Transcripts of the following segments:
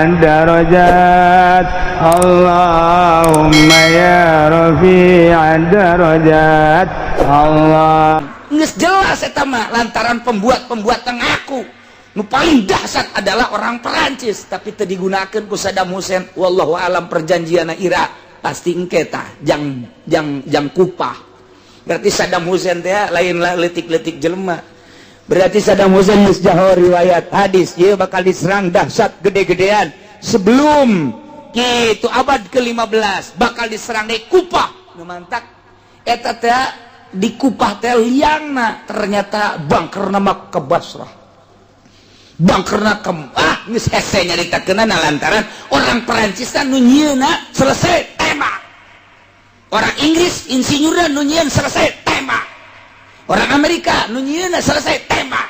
الدرجات اللهم يا رفيع الدرجات Allah. Geus jelas eta mah lantaran pembuat-pembuat ngaku nu paling dahsyat adalah orang Perancis, tapi teu digunakeun ku Saddam Hussein. Wallahu alam perjanjian Irak pasti engke tah jang jang jang Kupah. Berarti Saddam Hussein teh lain lah leutik-leutik jelema. Berarti Saddam Hussein geus jaho riwayat hadis ieu bakal diserang dahsyat gede-gedean sebelum kitu abad ke-15 bakal diserang di Kupah. Nu mantak eta teh di Kupah teh liangna ternyata bangkerna mah ke Basrah, bangkerna ke geus hese nyaritakeunana lantaran orang Perancis nu nyieunna selesai tembak, orang Inggris insinyurna nu nyieun selesai tembak, orang Amerika nu nyieunna selesai tembak.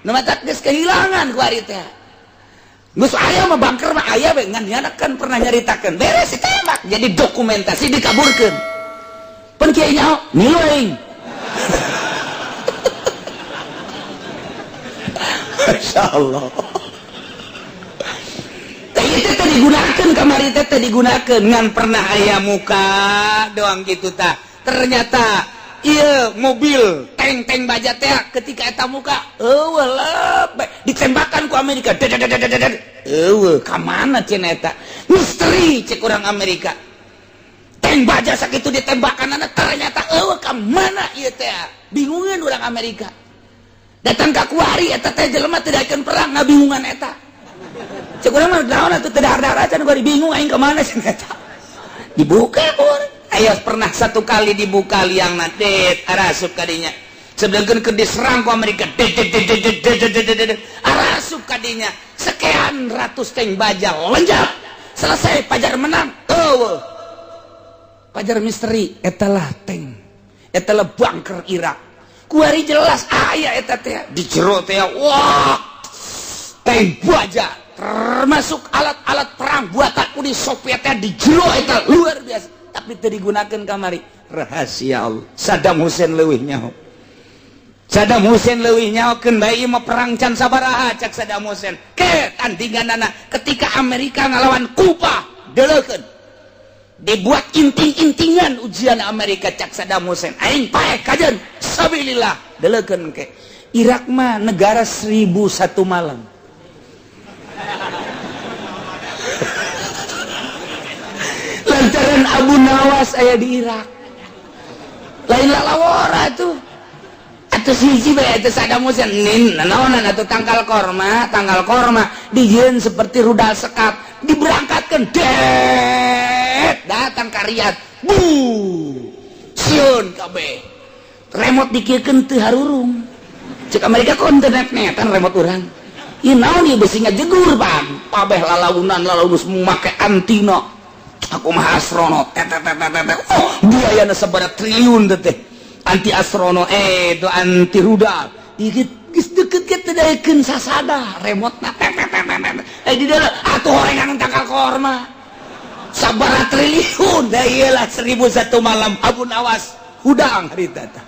Nu matak geus kehilangan ku ari teh. Geus aya mah bangker mah aya we, ngan nyana kan pernah nyaritakeun beres ditembak, jadi dokumentasi dikaburkeun. Pan kiai nyaho milu aing. Masya Allah. Itu teh digunakan kamari teh digunakan ngan pernah aya muka doang gitu tah. Ternyata iya mobil tank-tank baja teh ketika eta muka eueuh lebeh ditembakan ku Amerika. Eueuh ka mana cenah eta? Misteri cek urang Amerika. Tank baja sakitu ditembakan ternyata eueuh ka mana ieu teh? Bingungeun urang Amerika. Datang ka kuari eta teh jelema teu daekeun perang ngabingungan eta. Cek urang mah naon atuh teu dahar-dahar acan kuari bingung aing ka mana cenah eta. Dibuka ku urang. Aya pernah satu kali dibuka liangna det arasup kadinya. Sedangkan keur diserang ku Amerika det det det det det det det det arasup kadinya. Sekian ratus tank baja lenjap. Selesai pajar menang. Eueuh. Pajar misteri eta lah tank. Eta lah bunker Irak. Kuari jelas aya eta teh di jero teh wah tank baja termasuk alat-alat perang buatan Uni Soviet teh di jero eta luar biasa, tapi teu digunakeun kamari rahasia Allah. Saddam Hussein leuwih nyaho, Saddam Hussein leuwih nyahokeun bae ieu mah perang can sabaraha cak Saddam Hussein ke tandinganana ketika Amerika ngalawan Kuba deuleukeun dibuat inting-intingan ujian Amerika cak Saddam Hussein aing paeh kajen sabilillah deleukeun ke Irak mah negara 1001 malam. Lantaran Abu Nawas aya di Irak lain lalawara tuh atuh hiji bae eta Saddam Hussein nin naonan atuh tangkal korma dijieun seperti rudal sekat diberangkatkan det datang ka Riyadh bu sieun kabeh remote dikirkeun teu harurung cek Amerika kon teu net-netan remote urang ieu naon ieu besi ngajegur bang kabeh lalaunan lalaunus make antina aku mah astronot tet tet tet oh biayana sabaraha triliun teh anti astronot itu anti rudal ieu geus deukeut ge teu daekeun sasada remote na tet tet tet tet di dalam atuh horengan tangkal korma sabaraha triliun da ieu lah 1001 malam Abu Nawas hudang harita tah.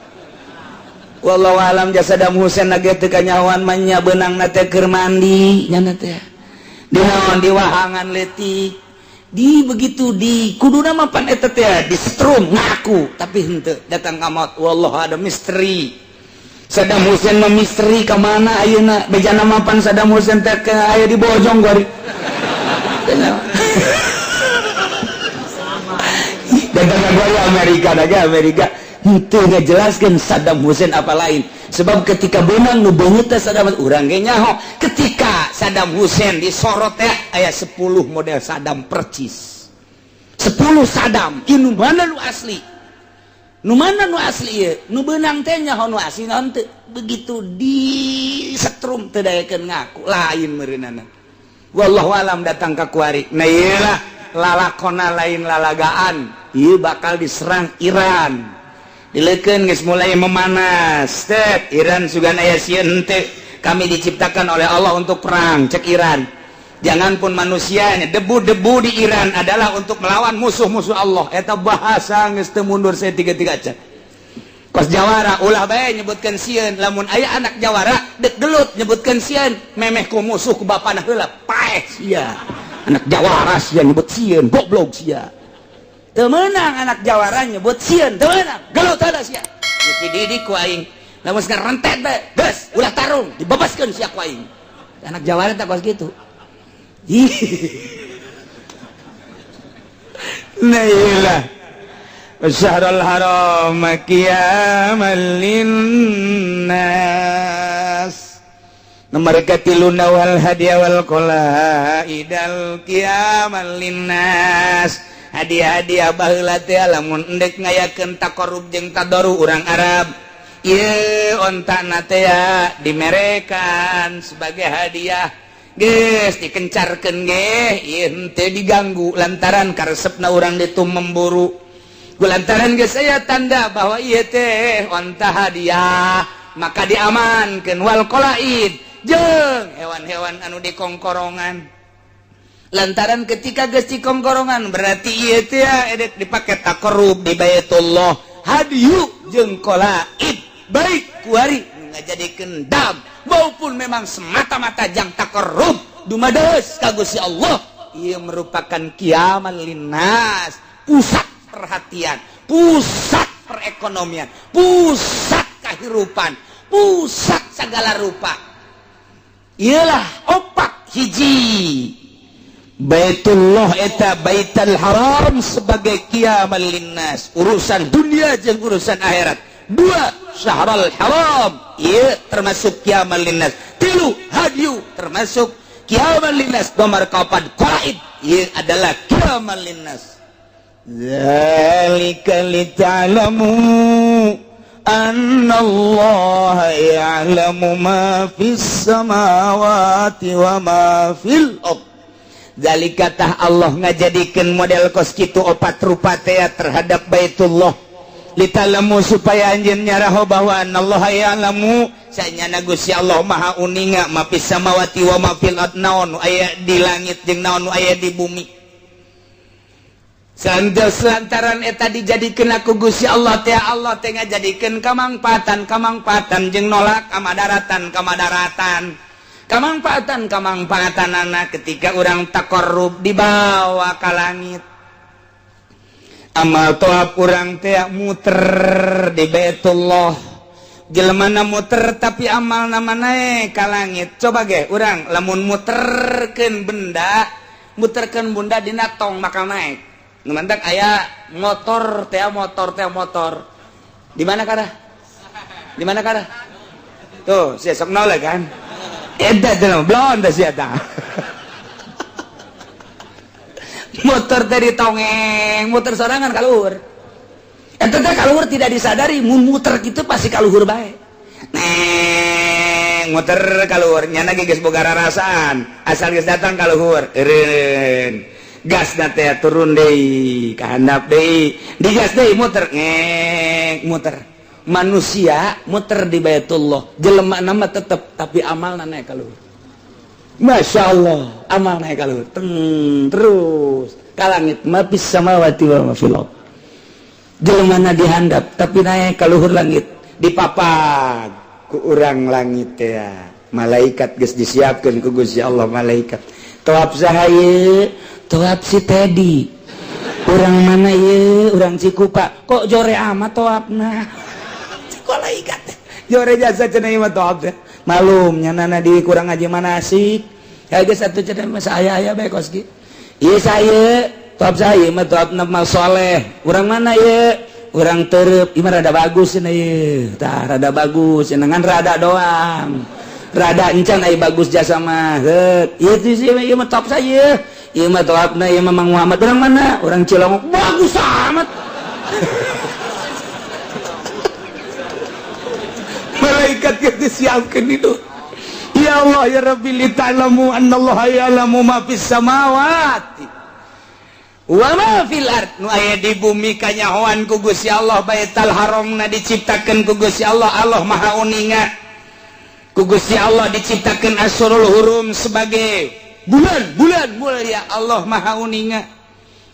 Wallahu alam jasa Saddam Hussein lagi teu kanyahoan mah nya beunangna teh keur mandi nya teh di naon di wahangan leutik di begitu di kuduna mah pan eta teh disetrum ngaku tapi henteu datang ka maut. Wallahu ada misteri Saddam Hussein mah misteri ka mana ayeuna bejana mah pan Saddam Hussein teh aya di Bojong gori. Datang ka gua Amerika daga Amerika henteu ngajelaskeun Saddam Hussein apa lain sebab ketika benang nu beungeut teh Saddam urang ge nyaho ketika Saddam Hussein disorot teh aya 10 model Saddam percis 10 Saddam ieu nu mana nu asli nu mana nu asli ieu nu beunang teh nyaho nu asli naon teu begitu disetrum teu daekeun ngaku lain meureunana. Wallahu alam datang ka kuari nah ieu lah lalakona lain lalagaan ieu bakal diserang Iran dileukeun geus mulai memanas tet Iran sugan aya sieun henteu kami diciptakan oleh Allah untuk perang cek Iran jangan pun manusianya debu-debu di Iran adalah untuk melawan musuh-musuh Allah eta bahasa geus teu mundur saya tiga-tiga acan kos jawara ulah bae nyebutkeun sieun lamun aya anak jawara dek gelut nyebutkeun sieun memeh ku musuh ku bapana heula paeh sia. Anak jawara sia nyebut sieun, goblok sia. Teu meunang anak jawara nyebut sieun, teu meunang. Gelut heula sia. Geus dididik ku aing. Lamun ngarentet bae, geus ulah tarung, dibebaskeun sia ku aing. Anak jawara tak kos kitu. Nah iyalah. Syahrul haram qiyaman linnas. Nomor katiluna wal hadiah wal qalaidal qiyaman linnas. Hadiah-hadiah baheula teh lamun endek ngayakeun taqarrub jeung tadarru urang Arab. Ieu ontana teh dimerekan sebagai hadiah. Geus dikencarkeun ge ieu henteu diganggu lantaran karesepna urang ditu memburu. Lantaran geus aya tanda bahwa ieu teh onta hadiah, maka diamankeun wal qalaid jeung hewan-hewan anu dikongkorongan. Lantaran ketika geus dikongkorongan berarti ieu teh edek dipake taqarrub di Baitullah, hadiyu jeung qalaid baik kuari ngajadikeun dam maupun memang semata-mata jang taqarrub dumados ka Gusti Allah. Ieu merupakan kiaman linnas, pusat perhatian, pusat perekonomian, pusat kehidupan, pusat segala rupa. Iyalah opat hiji Baitullah eta Baitul Haram sebagai kiaman linnas, urusan dunia jeung urusan akhirat. Dua, Syahrul Haram ieu termasuk kiaman linnas. Tilu, hadiyu termasuk kiaman linnas. Nomor kaopat, qalaid ieu adalah kiaman linnas. Zalika lita'lamu anna Allah ya'lamu ma fis samawati wa ma fil ard. Zalika tah Allah ngajadikeun model kos kitu opat rupa teh terhadap Baitullah. Lita'lamu supaya anjeun nyaraho bahwa Allah ya'lamu sanyana Gusti Allah Maha uninga ma fis samawati wa ma fil ard, naon aya di langit jeung naon aya di bumi. Santos lantaran eta dijadikeun ku Gusti Allah teh, Allah teh ngajadikeun kamangpaatan kamangpaatan jeung nolak kamadaratan kamadaratan. Kamangpaatan kamangpaatanana ketika urang taqarrub dibawa ka langit. Amal toab urang teh muter di Baitullah. Jelemana muter tapi amal nama naik ka langit. Coba ge urang lamun muterkeun benda, muterkeun benda dina tong bakal naik. Mantak aya motor teh, motor teh, motor. Di mana kada? Di mana kada? Tuh, sia sok noleh kan? Eta teh blon teh sia tah. Motor teh ditongeng, muter sorangan kaluhur. Eta teh kaluhur tidak disadari, mun muter kitu pasti kaluhur bae. Neng, muter kaluhur, nyana ge geus boga rarasaan, asal geus datang kaluhur. Eureun. Gas na teh turun deui, ka handap deui, digas deui muter, ngek muter. Manusia muter di Baitullah, jelema nama tetep tapi amalna naik ka luhur. Masya Allah, amal naik ka luhur. Teng, terus ka langit, ma fis samawati wa ma fil ard. Jelemana dihandap tapi naik ka luhur langit, dipapag ku urang langit teh. Malaikat geus disiapkeun ku Gusti Allah malaikat. Toab saha ieu? Toab si Teddy. Urang mana ieu? Urang Cikupa. Kok jore amat toabna? Malaikat jore jasa cenah ieu mah toab teh. Malum nyanana di kurang aja manasik. Ya geus atuh cenah mah saya aya bae kos kieu. Ieu saya toab saya mah toabna mal soleh. Urang mana ieu? Urang Terep. Ieu mah rada bagus cenah ieu. Tah rada bagus cenah ngan rada doang. Rada encan ai bagus jasa mah. Heut. Ieu teh sih ieu mah toab saya. Ieu mah toabna ieu mah Mang Muhammad. Urang mana? Urang Cilongok. Bagus amat. Malaikat yang disiapkan itu. Ya Allah ya Rabbi lita'lamu annallaha ya'lamu ma fis samawati wa ma fil ard. Nu aya di bumi kanyahoan ku Gusti Allah, Baitul Haramna diciptakeun ku Gusti Allah, Allah Maha uninga. Ku Gusti Allah diciptakeun Asyurul Hurum sebagai bulan-bulan mulia, Allah Maha uninga.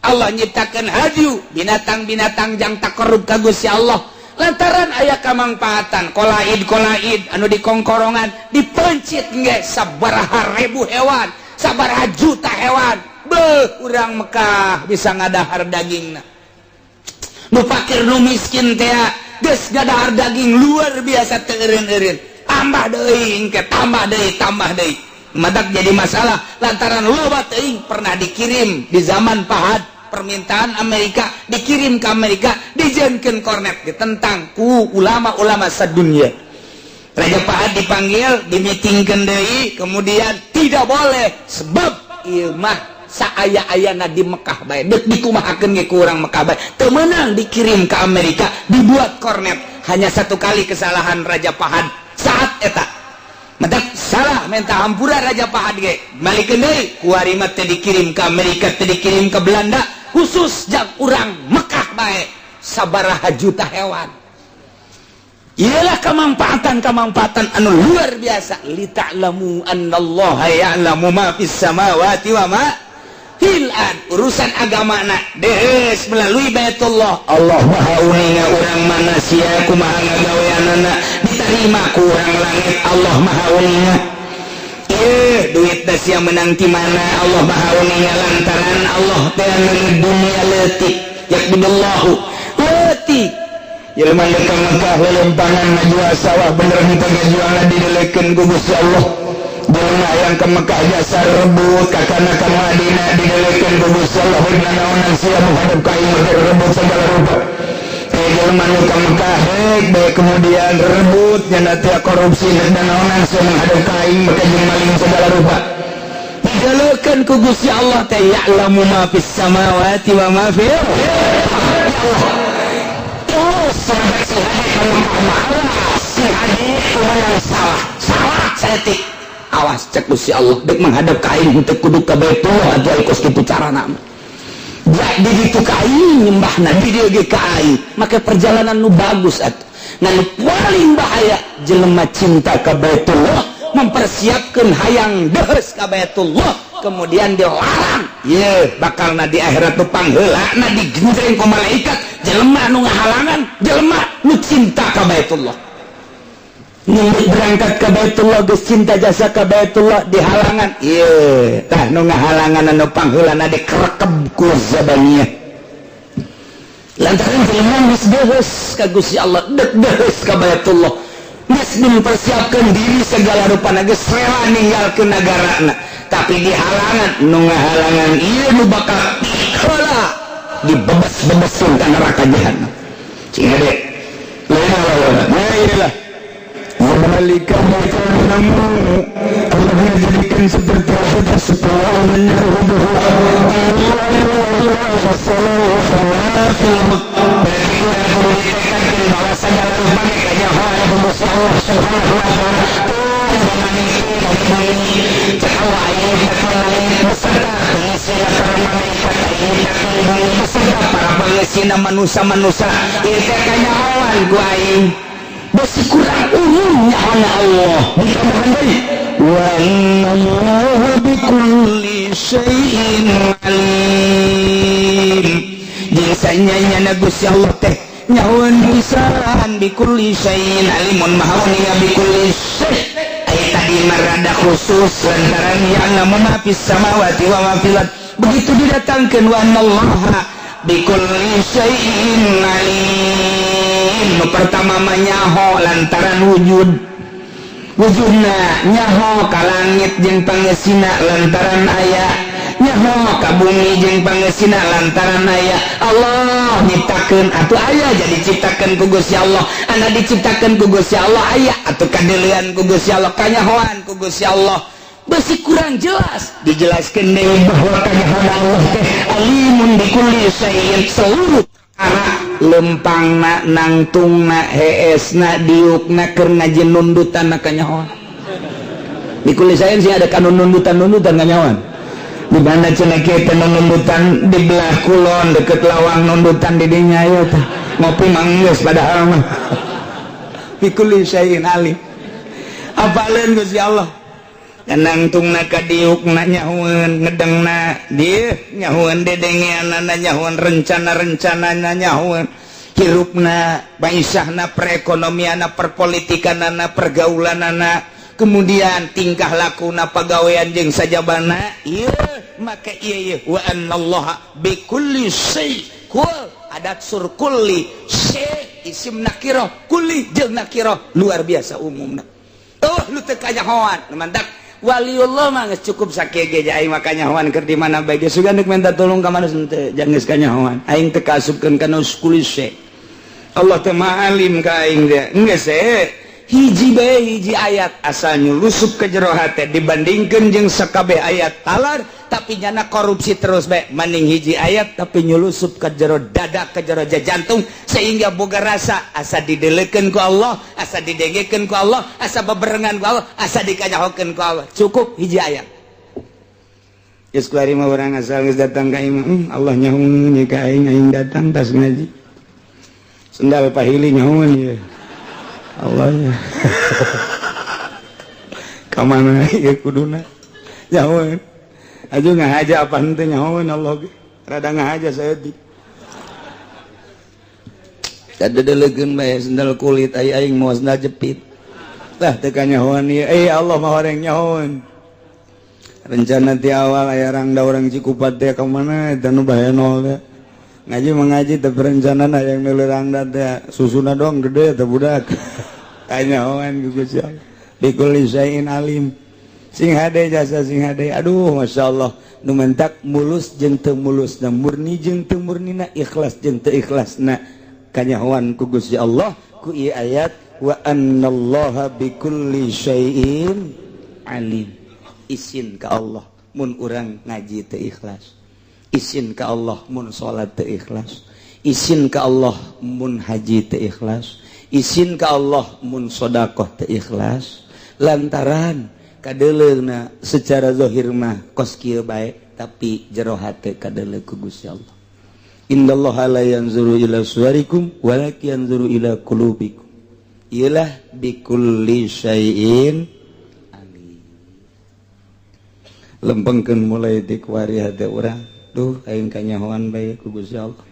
Allah nyiptakeun hadiyu binatang-binatang jang taqarrub ka Gusti Allah. Lantaran aya kamangpaatan kolaid kolaid anu dikongkorongan dipencit nge sabaraha ribu hewan, sabaraha juta hewan. Beuh, urang Mekah bisa ngadahar dagingna. Nu fakir, nu miskin teh geus ngadahar daging luar biasa, teu eureun-eureun. Tambah deui engke, tambah deui, tambah deui. Matak jadi masalah lantaran loba teuing. Pernah dikirim di zaman Fahad, permintaan Amerika, dikirim ke Amerika, dijieunkeun kornet, ditentang ku ulama-ulama sadunia. Raja Fahad dipanggil, dimitingkeun deui, kemudian tidak boleh sebab ieu mah saaya-ayana di Mekah bae, dek dikumahakeun ge ku urang Mekah bae. Teu meunang dikirim ke Amerika, dibuat kornet. Hanya satu kali kesalahan Raja Fahad saat eta. Matak salah, minta hampura Raja Fahad ge. Balikeun deui, kuari mah teu dikirim ke Amerika, teu dikirim ke Belanda, khusus jang urang Mekah bae, sabaraha juta hewan. Ialah kemanfaatan-kemanfaatan anu luar biasa. Lita'lamu annallaha ya'lamu ma fis samawati wa ma fil ard. Urusan agama na dees melalui Baitullah. Allah Maha uninga urang mana sia, kumaha ngagaweanana diterima ku urang langit. Allah Maha uninga. Eh, duit sia menang ti mana, Allah Maha uninga, lantaran Allah teh dunia leutik, yaqbidullahu leutik. Jelema ka Mekah lelempangan ngajual sawah, bener henteu ngajualna, didelekeun ku Gusti Allah. Jelema yang ke Mekah jasa rebut kakana ka Madinah, didelekeun ku Gusti Allah. Rek nanaonan sia menghadap ka aing, rebut segala rupa. Eh, jelema nu ka Mekah rek bae kemudian rebut nya teh korupsi, rek nanaonan sia menghadap ka aing, maka jeung maling segala rupa didelekeun ku Gusti Allah teh. Ya'lamu ma fis samawati wa ma fil ya Allah. Terus si si hadi menang, salah salah saeutik, awas, cek Gusti Allah, dek menghadap ka aing henteu kudu ka Baitullah atuh kos kitu carana. Jadi ditu ka aing nyembahna, di dieu ge ka aing, maka perjalanan nu bagus atuh. Ngan paling bahaya jelema cinta ka Baitullah, mempersiapkan hayang dehes ka Baitullah, kemudian dilarang. Ye, bakal na di akhirat tuh pangheulana digenjreng ku malaikat jelema nu ngahalangan jelema nu cinta ka Baitullah. Nu berangkat ke Baitullah geus cinta jasa ka Baitullah, dihalangan. Ieu tah nu ngahalangan anu pangheulana dikerekeb ku zabaniyah, lantaran jelema geus deheus ka Gusti Allah, dek deheus ka Baitullah, geus mempersiapkan diri segala rupa, geus rela ninggalkeun negarana, tapi dihalangan. Nu ngahalangan ieu nu bakal heula dibebas-bebesin ka neraka jahanam. Cing hade lain lah, inilah. Malaikat namu Allah jadikan seperti itu supaya menyuruh Allah. Bahwa segala rupa Allah Subhanahu wa Ta'ala beserta para pengesina manusia-manusia itu kanyahoan ku aing. Besi kurang umum nyahona Allah, ditambahan deui wa annallaha bikulli syai'in alim. Jeung sanyanya Gusti Allah teh nyahoan pisan, bikulli syai'in alimun, maha uninga bikulli syai'. Aya tadi marada khusus lantaran ya'lamu ma fis samawati wa ma fil ard. Begitu didatangkeun wa annallaha bikulli syai'in alim, nu pertama mah nyaho lantaran wujud, wujudna. Nyaho ka langit jeung pangesina lantaran aya, nyaho ka bumi jeung pangesina lantaran aya. Allah nyiptakeun atuh aya, jadi ciptakeun ku Gusti Allah. Anu diciptakeun ku Gusti Allah aya atuh, kadeulean ku Gusti Allah, kanyahoan ku Gusti Allah. Besi kurang jelas, dijelaskan deui bahwa kanyahoan Allah teh alimun bikulli syai'in, seluruh perkara, lempangna, nangtungna, heesna, diukna, keur ngaji nundutan kanyahoan. Bikulli syai'in sih ada kanun nundutan-nundutan kanyahoan. Di mana cenah kieu nundutan? Di belah kulon deket lawang, nundutan di dinya ya tah ngopi manggeus, padahal mah bikulli syai'in alim. Apaleun Gusti Allah? Nangtungna ka diukna nyahueun, ngedengna dia nyahueun, dedengeanana nyahueun, rencana-rencanana nyahueun, hirupna, maisahna, perekonomianna, perpolitikanana, pergaulanana, kemudian tingkah lakuna, pagawean jeung sajabana. Ieu Maka iya iya, wa annallaha bikulli syai, kul adat sur kulli, syai isim nakirah, kulli jeung nakirah, luar biasa umumna. Oh, lu teu kanyahoan. Mantak waliullah mah geus cukup sakieu ge. Aing mah kanyahoan keur di mana bae ge, sugan deuk minta tolong ka mana teu, jangan geus kanyahoan. Aing teu kaasupkeun kana kulli syai. Allah teh maha alim ka aing teh. Geus hiji bae, hiji ayat asal nyulusup ke jero hate dibandingkeun jeung sakabeh ayat talar tapi nyana korupsi terus bae, mending hiji ayat tapi nyulusup ke jero dada, ke jero jantung, sehingga boga rasa asa didelekeun ku Allah, asa didengekeun ku Allah, asa beberengan ku Allah, asa dikanyahokeun ku Allah. Cukup hiji ayat. Geus kuari mah urang asal geus datang ka imah, Allah nyahoeun ka aing, aing datang tas ngaji sendal pahili, nyahoeun ye Allah ya. Ka mana ieu kuduna nyahoeun aju ngahaja apa henteu nyahoeun Allah ge rada ngahaja saeutik. Sadedelegeun bae sendal kulit, ai aing mau sendal jepit lah, teu kanyahoan ieu. Eh, Allah mah horeng nyahoeun. Rencana ti awal aya rangda urang Cikupat teh ka mana eta nu bahenol teh ngaji mengaji teh, rencana yang meuli rangda teh susuna dong gede teh budak kanyahoan ku Gusti Allah. Bikulli syai'in alim. Sing hade jasa, sing hade. Aduh, masyaallah, nu mentak mulus jeung teu mulusna, murni jeung teu murnina, ikhlas jeung teu ikhlasna, kanyahoan ku Gusti Allah ku ieu ayat wa annallaha bikulli syai'in alim. Isin ka Allah mun urang ngaji teu ikhlas, isin ka Allah mun salat teu ikhlas, isin ka Allah mun haji teu ikhlas, isin ka Allah mun sedekah teu ikhlas, lantaran kadeleuna secara zahir mah kos kieu bae, tapi jero hate kadeleuk ku Gusti Allah. Innallaha la yanzuru ila suwarikum walakin yanzuru ila qulubikum. Ialah bikulli syai'in alim. Lempengkeun mulai ti kuari hate urang. Duh, aing kanyahoan bae ku Gusti Allah.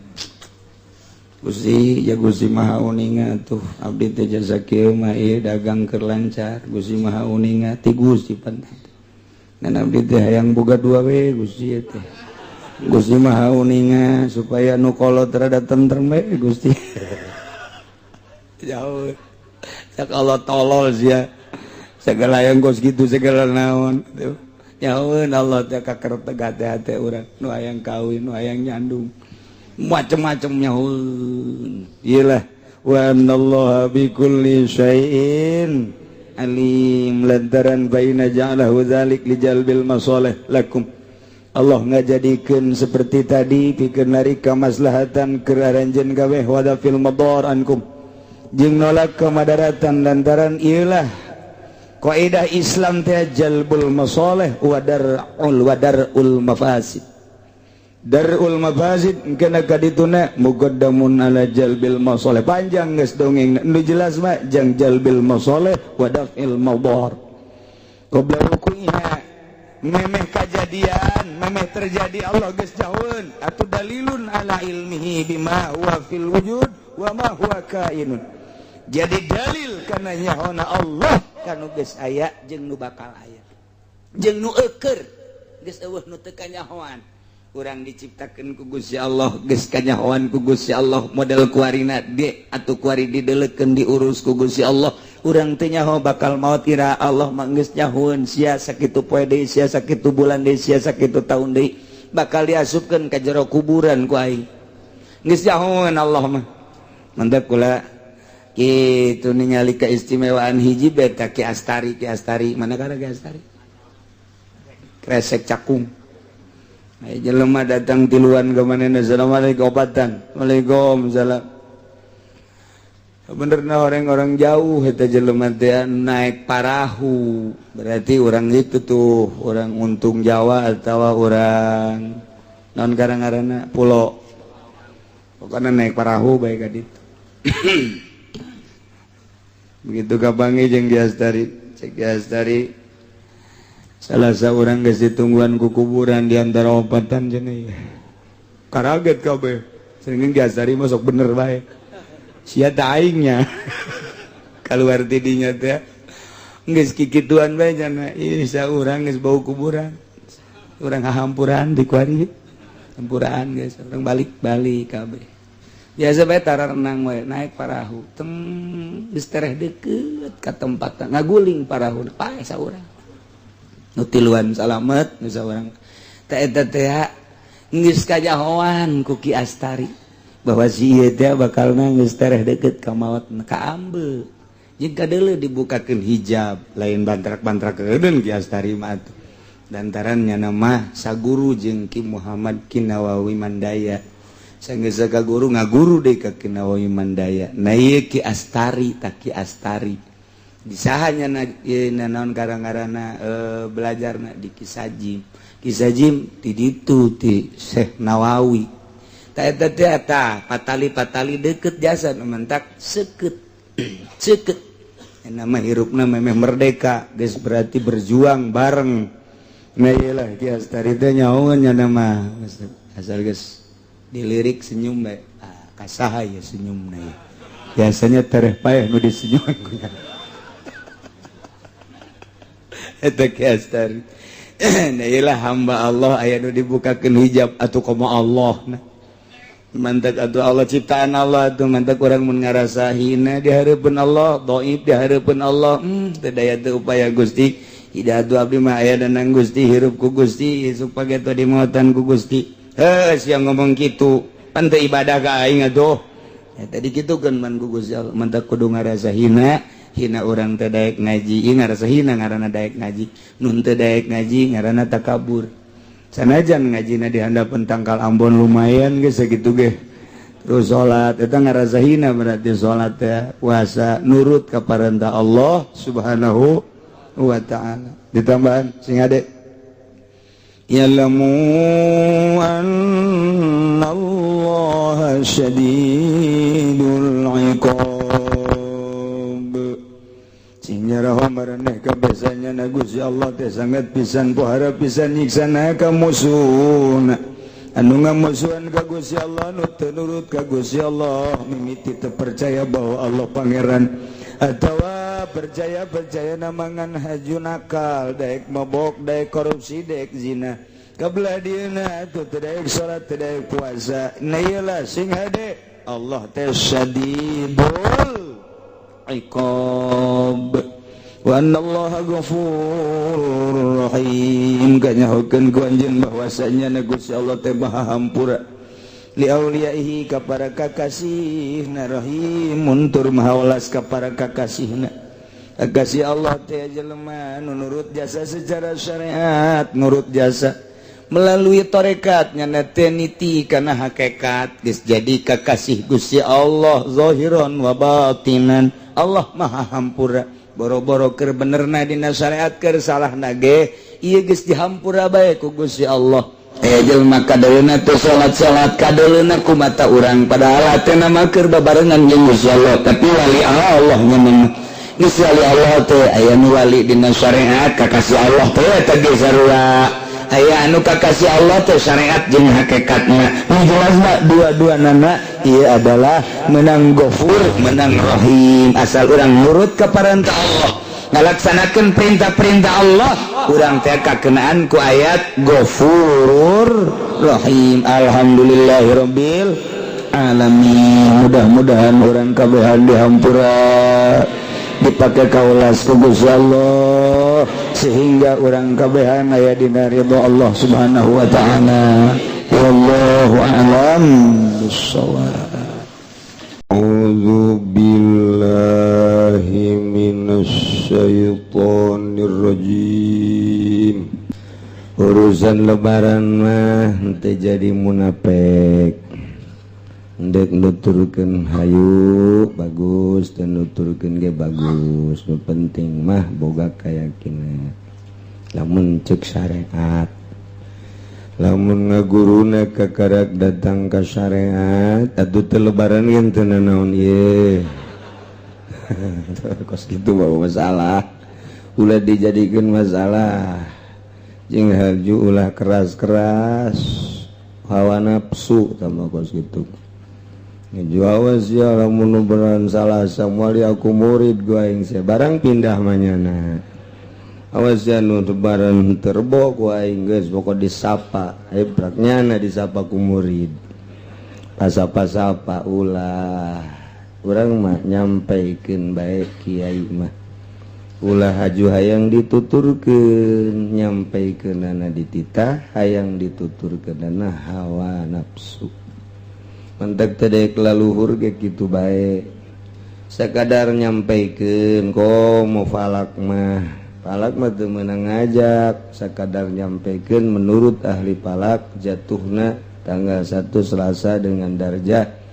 Gusti ya, Gusti Maha Uninga tuh, abdi teh jasa kieu mah ieu dagang keur lancar, Gusti Maha Uninga ti Gusti pan. Ngan abdi teh hayang boga dua we Gusti teh. Gusti Maha Uninga supaya nu kolot rada tentrem we Gusti. Jauh. Cak Allah, tolol sia. Segala yang kos gitu segala naon tuh. Nyahoeun Allah teh kaker tegat hate urang, nu hayang kawin, nu hayang nyandung, macem-macem nyahoeun. Iyalah wa annallaha bikulli syai'in alim, lantaran baina ja'alahu dzalik lijalbil masalih lakum. Allah ngajadikeun seperti tadi pikeun narik kamaslahatan keur aranjeun kabeh, wa dafil madar ankum, jeung nolak kemadaratan, lantaran iyalah kaidah Islam teh jalbul masalih wa dar'ul mafasid. Darul mafasid kena kadituna muqaddamun ala jalbil masalih. Panjang geus dongeng, nu jelas mah jang jalbil masalih wa daf'il madar qabla wuqu'iha. Memeh kajadian, memeh terjadi, Allah geus jauheun atau dalilun ala ilmihi bima huwa fil wujud wa ma huwa kainun. Jadi dalil karena nyahona Allah kanu geus aya jeung nu bakal aya jeung nu eueur. Geus eueuh nu teu kanyahoan. Urang diciptakeun ku Gusti Allah geus kanyahoan ku Gusti Allah model kuarina de atau kuari didelekeun, diurus ku Gusti Allah. Urang teu nyaho bakal maot ira, Allah mah geus nyahoeun sia sakitu poe deui, sia sakitu bulan deui, sia sakitu tahun deui bakal diasupkeun ka jero kuburan ku aing. Geus nyahoeun Allah mah. Mantap kula kitu ningali keistimewaan hiji beta Ki Astari. Ki Astari mana kana? Ki Astari Kresek Cakung. Ay, jelema datang tiluan ke mana? Assalamualaikum, obatan. Waalaikumsalam. Bener na orang-orang jauh eta jelema teh naik parahu. Berarti orang itu tuh orang Untung Jawa atau orang non karang-karana pulau. Pokoknya naik parahu baik ka ditu. Begitu kapanggih jeung Ki Astari, cek Ki Astari, salah seorang geus ditungguan ku kuburan di antara opatan cenah. Karaget kabeh. Sering Ki Astari masuk bener bae. Sia teh aingnya. Keluar tidinya teh. Geus kikituan bae cenah. Ih, saurang geus bau kuburan. Urang hahampuran di kuari. Hampuraan, guys, urang balik-balik kabeh. Biasa bae tara renang we, naik parahu. Teng geus tereh deket ka tempat ngaguling parahu. Paeh saurang. Nu tiluan salamet nu saurang. Teh eta teh geus kajahoan ku Ki Astari bahwa si ieu teh bakalna geus tereh deket ka maot ka ambe. Jeung kadeuleu dibukakeun hijab, lain bantrak-bantrak keudeun Ki Astari mah atuh. Lantaran nyana mah saguru jeung Ki Muhammad Ki Nawawi Mandaya. Sanggeus ka guru ngaguru deui ka Ki Nawawi Mandaya. Nah ieu Ki Astari tah Ki Astari. Disaha nyana ieu naon gara-garana belajarna di Ki Sajim. Ki Sajim di ditu ti Syekh Nawawi. Tah eta teh tah patali-patali deket jasa nu mentak seukeut. Seukeut. Nama hirupna memeh merdeka geus berarti berjuang bareng. Nah ieu lah Ki Astari teh nyahoan nyana mah asal geus dilirik senyum bae. Ah, kasaha ya senyumna ya. Biasanya tereh paeh nu disenyuman ku nya. Eta Ki Astari. Nah ieu lah hamba Allah aya nu dibukakeun hijab atuh komo Allah nah. Mantak atuh Allah ciptaan Allah atuh mantak urang mun ngarasa hina di hareupeun Allah, dhaif di hareupeun Allah, teu daya teu upaya Gusti. Hidayah abdi mah aya danang Gusti, hirup ku Gusti, isuk pageto dimautan ku Gusti. Heuh, sia ngomong kitu, pan teu ibadah ka aing atuh. Ya, tadi kitukeun man ku Gusti Allah, mantak kudu ngarasa hina, hina urang teh daek ngaji, ieu ngarasa hina ngaranna daek ngaji, nun teu daek ngaji ngaranna takabur. Sanajan ngajina di handapeun tangkal Ambon lumayan geus sakitu ge. Terus salat eta ngarasa hina berarti salat teh puasa nurut ka parentah Allah Subhanahu wa ta'ala. Ditambahan sing ade ya'lamu anna Allah syadidul iqab. Sing nyaraho maraneh kabeh na Gusti Allah teh sangat pisan pohara pisan nyiksana ka musuhna. Anu ngamusuhan ka Gusti Allah, nu teu nurut ka Gusti Allah, mimiti teu percaya bahwa Allah pangeran atawa percaya percaya namangan haju nakal, daek mabok, daek korupsi, daek zina, kabelah dieuna atuh teu daek salat, teu daek puasa. Nah ieu lah sing hade Allah teh syadidul iqab wa anna Allah ghafurur rahim. Kanyahokeun ku anjeun bahwasanya na Gusti Allah teh maha hampura li auliyaihi ka para kakasihna, rahimun tur maha welas ka para kakasihna. Kakasih Allah teh jelema nu nurut jasa secara syariat, nurut jasa melalui tarekat nyana teh niti kana hakikat geus jadi kakasih Gusti Allah zahiran wa batinan. Allah maha hampura boro-boro keur benerna dina syariat, keur salahna ge ieu geus dihampura bae ku Gusti Allah. Jelema kadeuleuna teu salat-salat, kadeuleuna ku mata urang, padahal hatena mah keur babarengan jeung Gusti Allah, tapi wali Allah nya geus wali Allah teh. Aya nu wali dina syariat, kakasih Allah teh eta ge sarua. Aya anu kakasih Allah teh syariat jeung hakikatna. Nu jelasna dua-dua nana ieu adalah menang gofur, menang rahim, asal urang nurut ka parentah Allah, ngalaksanakeun perintah-perintah Allah, urang teh kakenaan ku ayat gofurur rahim. Alhamdulillahirabbil alamin. Mudah-mudahan urang kabehan dihampura, dipakai kaulas ku Gusti Allah, sehingga urang kabehan aya dina ridho Allah Subhanahu wa taala. Wallahu a'lam bissawab. A'udzu billahi minasy syaithanir rajim. Urusan lebaran mah henteu jadi munafik. Ndek nuturkeun hayu bagus dan nuturkeun ge bagus. Nu penting mah boga keyakinan. Lamun cek syariat, lamun ngaguruna kakarak datang ka syariat atuh teu lebaran ge teu nanaon ieu. Kos kitu mah masalah, ulah dijadikeun masalah. Jeung haju ulah keras-keras hawa nafsu tambah kos kitu. Awas ya lamun beneran salah samuali aku murid gua aing sia barang pindah manyana. Awas ya nu lebaran terbo ku aing, geus pokok disapa ebraknya na disapa ku murid, pasapa-sapa ulah. Urang mah nyampaikeun bae, kiai mah ulah haju hayang dituturkeun, nyampaikeunana dititah, hayang dituturkeunana hawa nafsu. Mentek teh daek laluhur ge kitu bae, sakadar nyampaikeun. Komo falak mah, falak mah teu meunang ngajak, sakadar nyampaikeun. Menurut ahli falak jatuhna tanggal 1 Selasa dengan darjah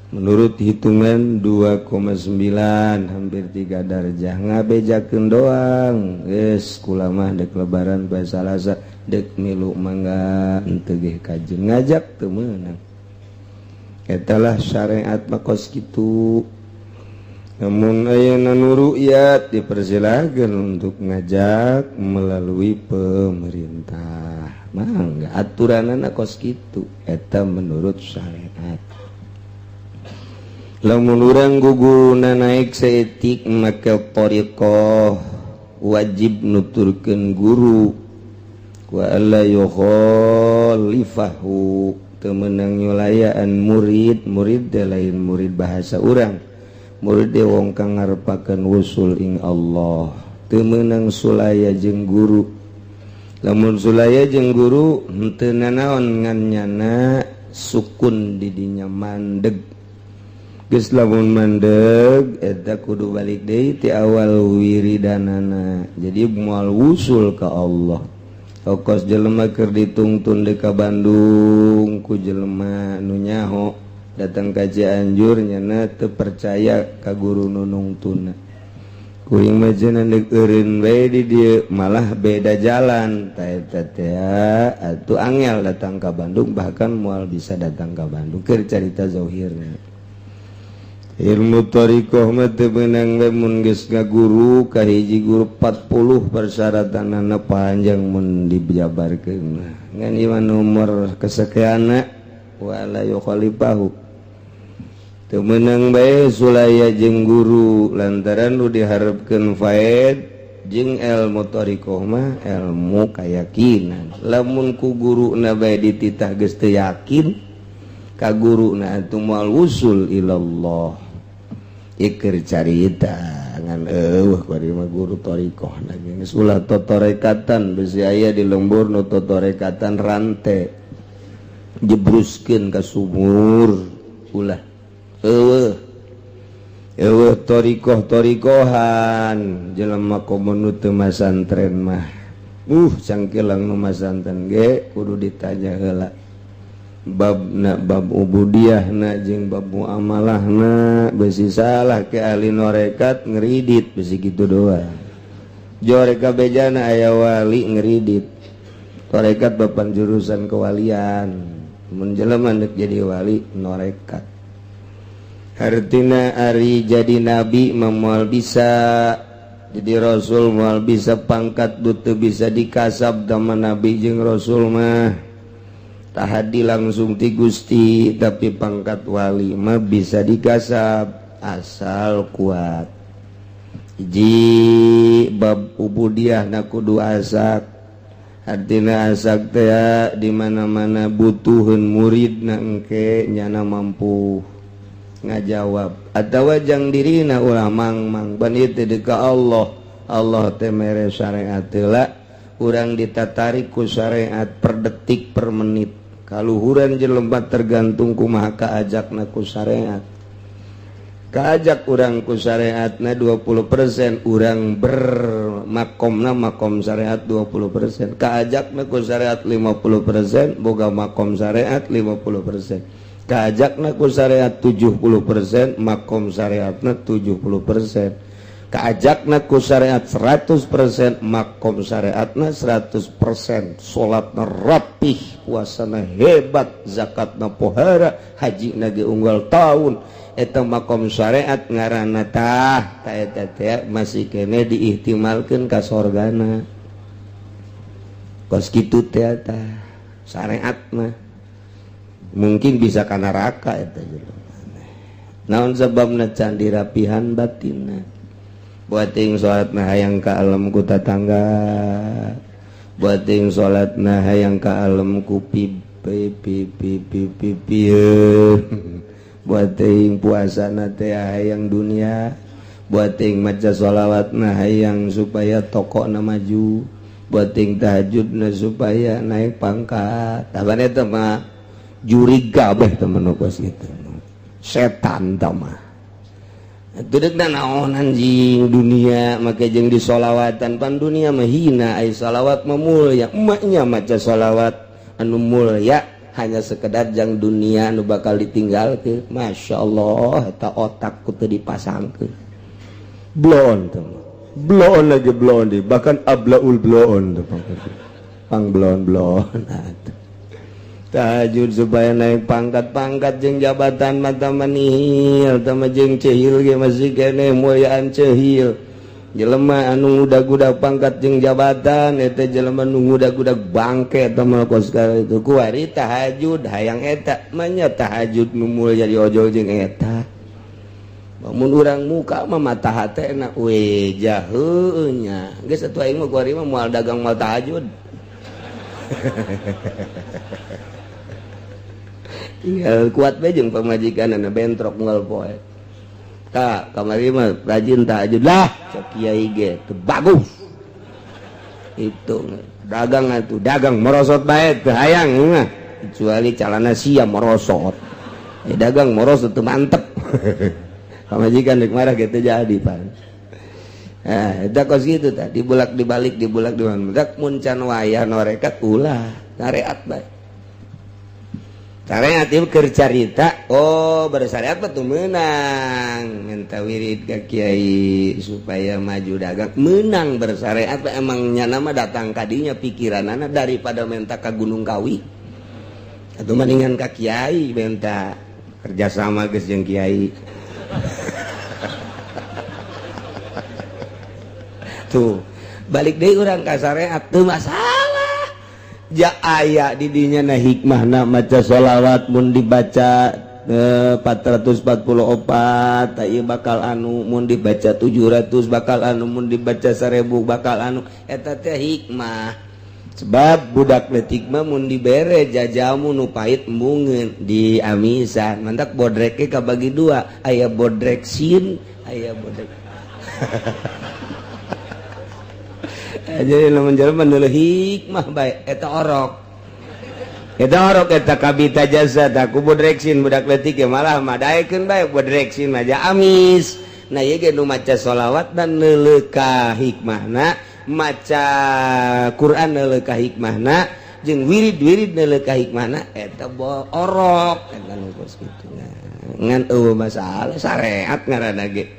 menurut hitungan 2,9, hampir 3 darjah, ngabejakeun doang geus. Kula mah dek lebaran bae Salasa, dek milu mangga, henteu ge kajeun ngajak teu meunang. Eta lah syariat mah kos kitu. Namun ayeuna nu ru'yat dipersilakan untuk ngajak melalui pemerintah, mangga, aturanana kos kitu. Eta menurut syariat. Lamun urang guguruna naik saeutik maka thariqah wajib nuturkeun guru, wa alla yukhalifahu, teu meunang nyulayaan murid. Murid teh lain murid bahasa urang, murid teh wong kang ngarepakeun wusul ing Allah. Teu meunang sulaya jeung guru. Lamun sulaya jeung guru henteu nanaon, ngan nyana sukun di dinya mandeg. Geus lamun mandeg eta kudu balik deui ti awal wiridanana, jadi moal wusul ka Allah. Okos jelema keur ditungtun deuk ka Bandung ku jelema nu nyaho, datang ka Cianjur nyana teu percaya ka guru nu nungtunna. Kuring mah cenah deuk eureun bae di dieu, malah beda jalan. Tah eta teh atuh angel datang ka Bandung, bahkan moal bisa datang ka Bandung. Keur carita zahirna ilmu thariqah mah teu meunang we mun geus ngaguru ka hiji guru. 40 persyaratanana panjang mun dijabarkeun mah, ngan ieu mah nomor kesekianna, wala yukhalifahu, teu meunang bae sulaya jeung guru lantaran nu diharapkeun faed jeung ilmu thariqah mah ilmu kayakinan. Lamun ku guruna bae dititah geus teu yakin ka guruna atuh moal wusul ilallah. Iker carita ngan eueuh kuari mah guru thariqah lagi geus ulah totorekatan. Besi aya di lembur nu totorekatan, rante jebruskeun ka sumur. Ulah, eueuh eueuh thariqah thariqahan. Jelema komo nu teu masantren mah, cangkilang nu masantren ge kudu ditanya heula babna, bab ubudiyahna jeung bab muamalahna, besi salah ke ahli norekat ngeridit, besi gitu doang. Jore kabejana aya wali ngeridit. Torekat bapan jurusan kewalian. Mun jelema deuk jadi wali norekat. Hartina ari jadi nabi mah moal bisa, jadi rasul moal bisa, pangkat teu bisa dikasab sama nabi jeung rasul mah tahadi langsung ti Gusti, tapi pangkat wali mah bisa dikasab asal kuat. Hiji bab ubudiyah na kudu asak. Artina asak teh di mana-mana butuheun murid na engke nyana mampu ngajawab atawa jang dirina ulah mang-mang ban ieu teh ka Allah. Allah teh mere syariat heula, urang ditatarik ku syariat per detik, per menit. Kaluhuran jelema tergantung kumaha kaajakna ku syariat. Kaajak urang ku syariatna 20%, urang bermakomna makom syariat 20%. Kaajakna ku syariat 50%, boga makom syariat 50%. Kaajakna ku syariat 70%, makom syariatna 70%. Kaajakna ku syariat 100%, makom syariatna 100%. Salatna rapih, puasana hebat, zakatna pohara, haji ge unggal tahun, eta makom syariat ngaranna. Tah ta eta teh masih kene diihtimalkeun ka sorgana. Kos kitu teh tah syariat mah mungkin bisa ka neraka eta jelema. Naon sababna? Can dirapihan batinna. Buat ting salat na hayang ka alam ku tatangga, buat ting salat na hayang ka alam ku pi pi pi pi pi pi pi, buat ting puasa na teh hayang dunia, buat ting maca sholawat na hayang supaya toko na maju, buat ting tahajud na supaya naik pangkat. Taban eta mah jurig kabeh temen kos kitu, setan tah mah. Duduk dan naon anjing dunia make jeung disolawatan, pan dunia mah hina, ai salawat mah mulia. Emaknya maca solawat anu mulia hanya sekedar jang dunia anu bakal ditinggalkeun. Masya Allah, eta otak ku teu dipasangkeun. Bloon teh, bloon lagi, bloon di bahkan ablaul bloon teh, pang bloon bloon. Tahajud supaya naik pangkat-pangkat jeung jabatan mata manihil tama jeung cehil ge masih keneh mulyaan cehil. Jelema anu ngudag-gudag pangkat jeung jabatan eta jelema nu ngudag-gudag bangke eta mah kos itu. Kuari tahajud hayang eta manya tahajud nu mulya diojol jeung eta. Mun urang muka mah mata hatena we jaheunya geus atuh aing mah kuari mah moal dagang moal tahajud. Tinggal kuat bae jeung pamajikanna bentrok unggal poe. Ka kamari mah rajin tahajud lah cek kiai ge teu bagus. Itu dagang atuh dagang merosot bae teu hayang mah kecuali calana sia merosot. Dagang merosot teu mantep. Pamajikan rek marah gitu jadi pan. Eta kos kitu tah dibulak dibalik dibulak dibalik mun can wayah norekat ulah syariat bae. Syariat ieu keur carita, oh bersyariat mah teu meunang minta wirid ka kiai supaya maju dagang, meunang bersyariat mah emang nyana mah datang kadinya pikiranana daripada minta ka Gunung Kawi. Atuh mendingan ka kiai minta kerjasama geus jeung kiai. Tuh balik deui urang ka syariat teu masalah. Ja aya di dinya na hikmahna maca sholawat mun dibaca 444 ta ieu bakal anu, mun dibaca 700 bakal anu, mun dibaca 1000 bakal anu, eta teh hikmah. Sebab budak leutik mah mun dibere jajamu nu pahit embungeun di amisan, mantak bodreke kabagi dua, aya bodrek sin, aya bodrek. Jadi lamun jelema neuleuh hikmah bae eta orok. Eta orok eta kabita jasa tah ku bodreksin budak leutik ge malah madaekeun bae bodreksin mah ja amis. Nah ieu ge nu maca sholawat dan neuleuh ka hikmahna, maca Quran neuleuh ka hikmahna, jeung wirid-wirid neuleuh ka hikmahna eta orok eta nu kos kitu. Ngan eueuh masalah syariat ngaranna ge.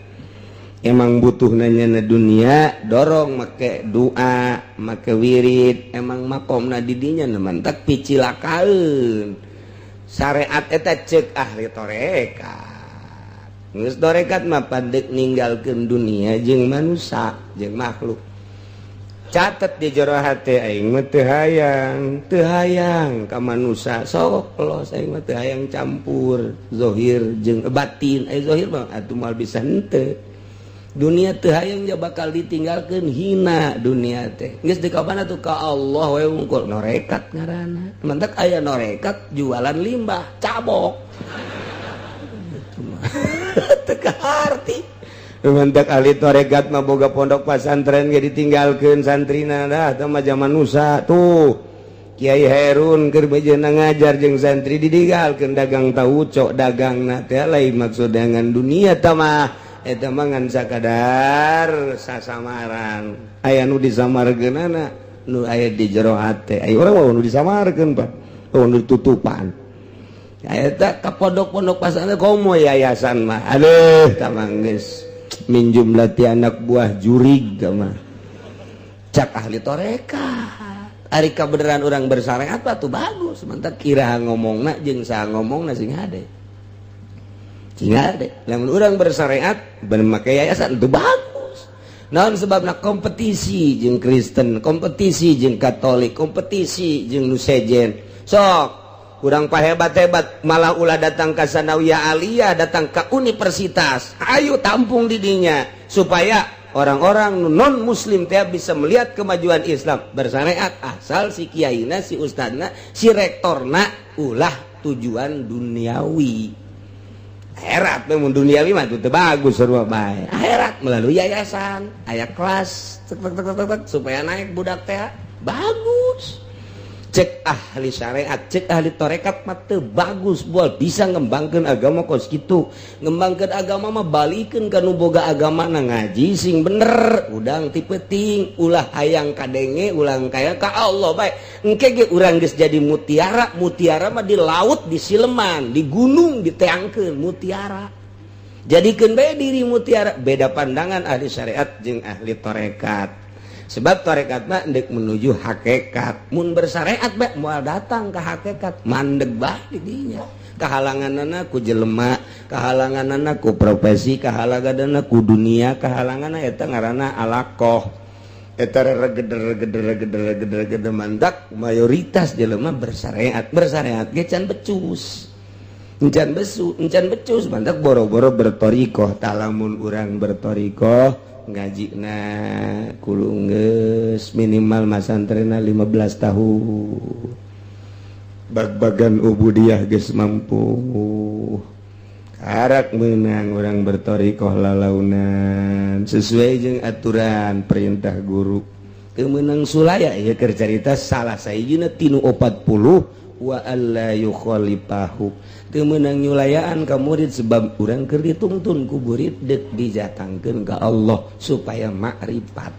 Emang butuh nanya na dunia dorong make doa make wirid emang makomna didinya mantak picilakaeun syariat eta cek ahli tarekat geus tarekat mah pandek ninggalkeun dunia jeung manusia jeung makhluk. Catet di jero hate aing mah teu hayang ka manusia sok los aing mah teu hayang campur zahir jeung batin ai zahir mah atuh moal bisa henteu. Dunia teu hayang ja bakal ditinggalkeun hina dunia teh geus dikapan atuh ka Allah we wungkul norekat ngaranna mantak aya norekat jualan limbah cabok teu kaharti. Mantak ahli tarekat mah boga pondok pasantren ge ditinggalkeun santrina dah teh mah zaman nusa tuh Kiai Herun keur bejeuna ngajar jeung santri ditinggalkeun dagang tauco dagangna teh lain maksud dengan dunia teh mah eta mah ngan sakadar sasamaran aya nu disamarkeunana nu aya di jero hate aya urang mah nu disamarkeun Pak nu ditutupan eta ka pondok-pondok pasantren komo yayasan mah aduh tah mah geus minjum lati anak buah jurig tah mah cak ahli tarekat. Ari kabeneran urang bersyariat mah tuh bagus mantap kira ngomongna jeung saha ngomongna sing hade. Tinggal deh, lamun urang bersyariat bener make yayasan itu bagus. Naon sebabna kompetisi jeung Kristen, kompetisi jeung Katolik, kompetisi jeung nu sejen. Sok urang pahebat-hebat malah ulah datang ka sanawiyah aliyah, datang ka universitas. Ayo tampung di dinya supaya Orang-orang non muslim teh bisa melihat kemajuan Islam bersyariat, asal si kiaina, si ustadna, si rektorna ulah tujuan duniawi. Akhirat mun duniawi mah teu bagus, sarua bae. Akhirat melalui yayasan aya kelas tek, tek, tek, tek, tek, supaya naik budak teh bagus. Cek ahli syariat, cek ahli torekat mah teu bagus, bual bisa ngembangkeun agama kos kitu. Ngembangkeun agama mah balikeun ka nu boga agama na, ngaji sing bener udang ti peuting, ulah hayang kadenge, ulah kaya ka Allah bae. Engke ge urang geus jadi mutiara. Mutiara mah di laut, di sileman, di gunung diteangkeun mutiara. Jadikeun bae diri mutiara. Beda pandangan ahli syariat jeung ahli torekat, sebab torekat mah ndek menuju hakikat, mun bersyariat bae moal datang ke hakikat, mandeg bae di dinya. Kahalanganana ku jelema, kahalanganana ku profesi, kahalanganana ku dunia, kahalanganana eta ngaranna alaqoh, eta regeder regeder regeder regeder regeder. Mandak mayoritas jelema bersyariat, bersyariat ge can becus, encan besu, encan becus. Mantak boro-boro bertorikoh. Talamun urang bertorikoh, ngaji na kudu geus minimal masantrena 15 tahun, bag-bagan ubudiah geus mampu, karak menang orang bertorikoh lalaunan sesuai jeung aturan perintah guru. Kemenang sulaya ya, keur carita salah sahijina tinu 40 wa alla yukhalifahu. Teu meunang nyulayaan ka murid, sebab urang keur dituntun ku murid dek dijatangkeun ka Allah supaya makrifat.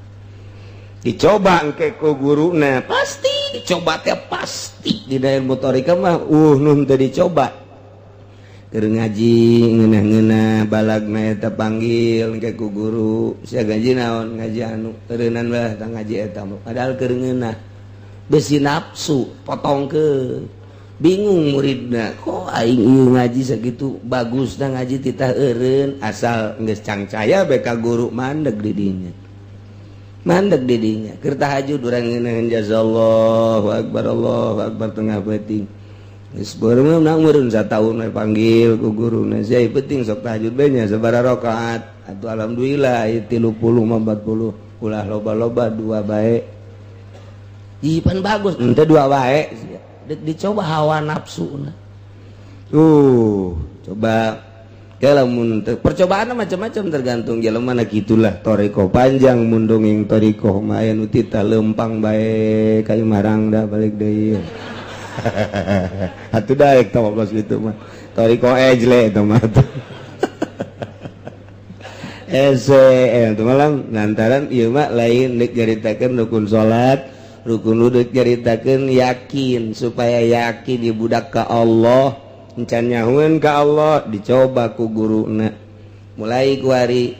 Dicoba engke ku guruna, pasti dicoba teh, pasti di ilmu thoriqah mah nun teu dicoba. Keur ngaji ngeunah-ngeunah, balagna eta panggil engke ku guru, "Sia ngaji naon?" "Ngaji anu." "Eureunnan lah tah ngaji eta." Padahal keur ngeunah, besi nafsu potong ke bingung muridna, kok aing ieu ngaji sakitu bagus dah, ngaji titah eureun. Asal geus cangcaya bae ka guru, mandeg di dinya, mandeg di dinya. Keur tahajud urang ngeunaheun, jazallahu akbar, Allahu akbar, tengah peuting geus beureum meureun sataun we panggil ku guruna, "Sia penting sok tahajud bae nya, sabaraha rakaat atuh?" "Alhamdulillah 30 mah 40." "Ulah loba-loba, dua bae." "Ih, pan bagus ente dua bae." Dek dicoba hawa nafsu. Coba lamun percobaan macam-macam, tergantung jelema mana. Gitulah thoriqoh, panjang mun dongeng thoriqoh mah. Aya nu tita lempang bae kayu marang dah, balik deui atuh, daek tah kos kitu mah. Thoriqoh ejle eta mah ese itu malam, lantaran ieu mah lain deuk nyaritakeun rukun salat, rukun wudhu, nyaritakeun yakin, supaya yakin di budak ka Allah. Encan nyahueun ka Allah, dicoba ku guruna. Mulai kuari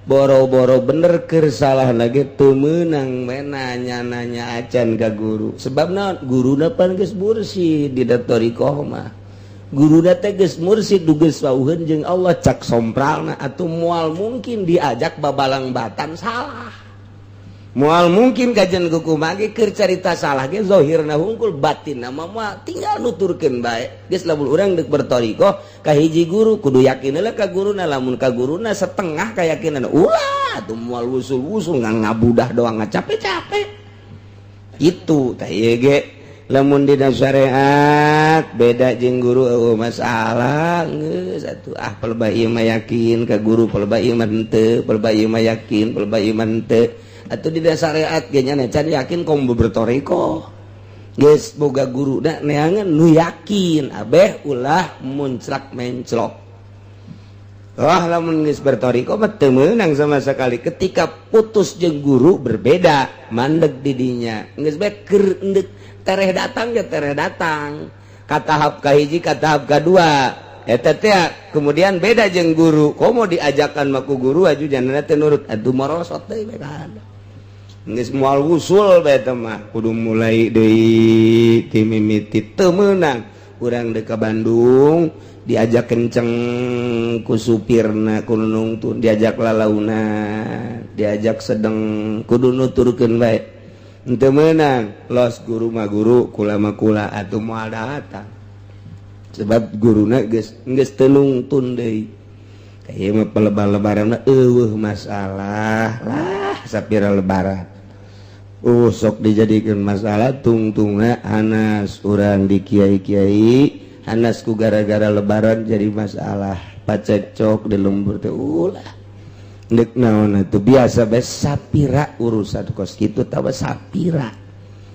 boro-boro bener, keur salah lagi teu meunang nanya-nanya acan ka guru. Sebab naon? Guruna pan geus mursid. Di thoriqoh mah guruna teh geus mursid, geus wauheun jeung Allah, cak sompralna atuh moal mungkin diajak babalang batan salah, moal mungkin. Kajian kumaha ge, keur carita salah ge zahirna hungkul, batin mah moal, tinggal nuturkeun bae geus. Lamun urang deuk berthoriqoh ka hiji guru, kudu yakin heula ka guruna. Lamun ka guruna setengah keyakinan, ulah tuh, moal wusul-wusul, ngabudah doang, capek-capek itu. Tah, ieu ge lamun dina syariat beda jeung guru, eueuh masalah geus atuh. Ah, pelebah ieu mah yakin ka guru, pelebah ieu mah henteu, pelebah ieu mah yakin, pelebah ieu mah henteu. Atau di syariat ge nya can yakin, komo berthoriqoh geus boga guru da neangan nu yakin abeh, ulah munclak menclok. Wah, lamun geus berthoriqoh mah teu meunang sama sekali. Ketika putus jeung guru berbeda, mandeg di dinya geus bae. Keur endek tereh datang ya, tereh datang ka tahap kahiji, ka tahap kadua eta teh, kemudian beda jeung guru. Komo diajakan mah ku guru aju jangan teh nurut atuh, morosot deui bae. Geus moal wusul bae teh mah, kudu mulai deui ti mimiti. Teu meunang urang deuk ka Bandung, diajak kenceng ku supirna, ku nu nungtun, diajak lalauna, diajak sedeng, kudu nuturkeun bae. Henteu meunang los, guru mah guru, kula mah kula, atuh moal datang, sebab guruna geus geus teu nungtun deui. Ieu mah pelebar-lebaran eueuh masalah lah sapira lebaran. Sok dijadikan masalah tungtungna hanas urang di kiai-kiai hanas ku gara-gara lebaran jadi masalah pacekcok di lembur teh ulah. Ndek naon atuh, biasa bae sapira urusan kos kitu tawa sapira.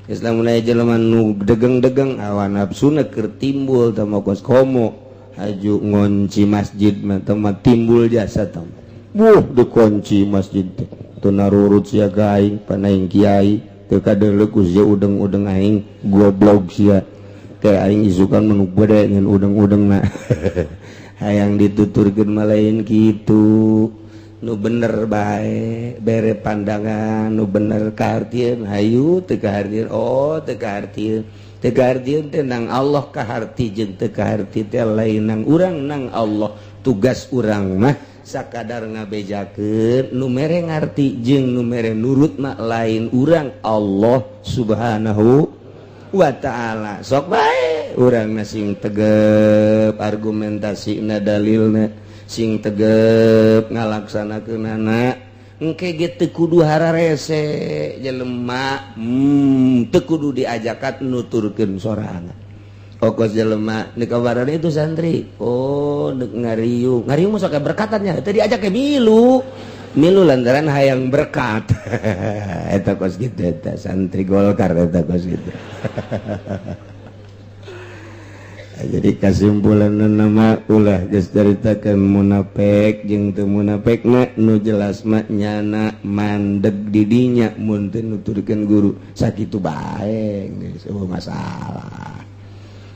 Islam mulai jelema nu degeng-degeng hawa nafsuna keur timbul tah kos komo haju ngonci masjid mah teh mah timbul jasa tah. Wuh, dikunci masjid teh. Teu narurut sia ka aing, pan aing kiai, teu kadeuleu ku sia udeng-udeng aing, goblok sia. Kayak aing isukan mah nu gede ngan udeng-udengna. Hayang dituturkeun mah lain kitu. Nu bener bae bere pandangan nu bener kahartieun hayu teu kahartieun, oh teu kahartieun, teu kahartieun teh nang Allah kaharti jeung teu kaharti teh lain nang urang, nang Allah. Tugas urang mah sakadar ngabejakeun, nu mere ngarti jeung nu mere nurut mah lain urang, Allah Subhanahu wa Ta'ala. Sok bae urang sing tegep argumentasina, dalilna sing tegep ngalaksanakeunana, engke ge teu kudu hararese jelema, teu kudu diajakan nuturkeun sorangan. Okos jelema di kabaran itu santri, oh dek ngariung ngariung mah sok berkatannya teu diajak ke milu milu lantaran hayang berkat. Eta kos kitu, eta santri Golkar eta kos kitu. Jadi kesimpulan nama ulah geus caritakeun munafik jeung teu munafik, nu jelas mah nyana mandeg di dinya mun teu nuturkeun guru sakitu bae geus eueuh masalah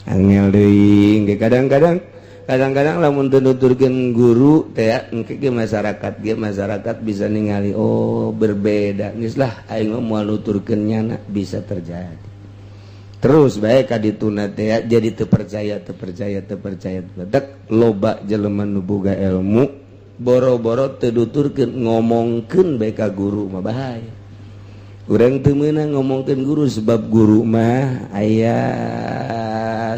angel deui ge. Kadang-kadang kadang-kadang lamun teu nuturkeun guru teh engke ge masyarakat bisa ningali, oh berbeda, geus lah aing mah moal nuturkeun nyana, bisa terjadi. Terus baik kadituna teh jadi terpercaya terpercaya terpercaya dek loba jelema nu boga ilmu boro-boro teu nuturkeun, ngomongkeun bae ka guru mah bahaya. Urang teu meunang ngomongkeun guru sebab guru mah aya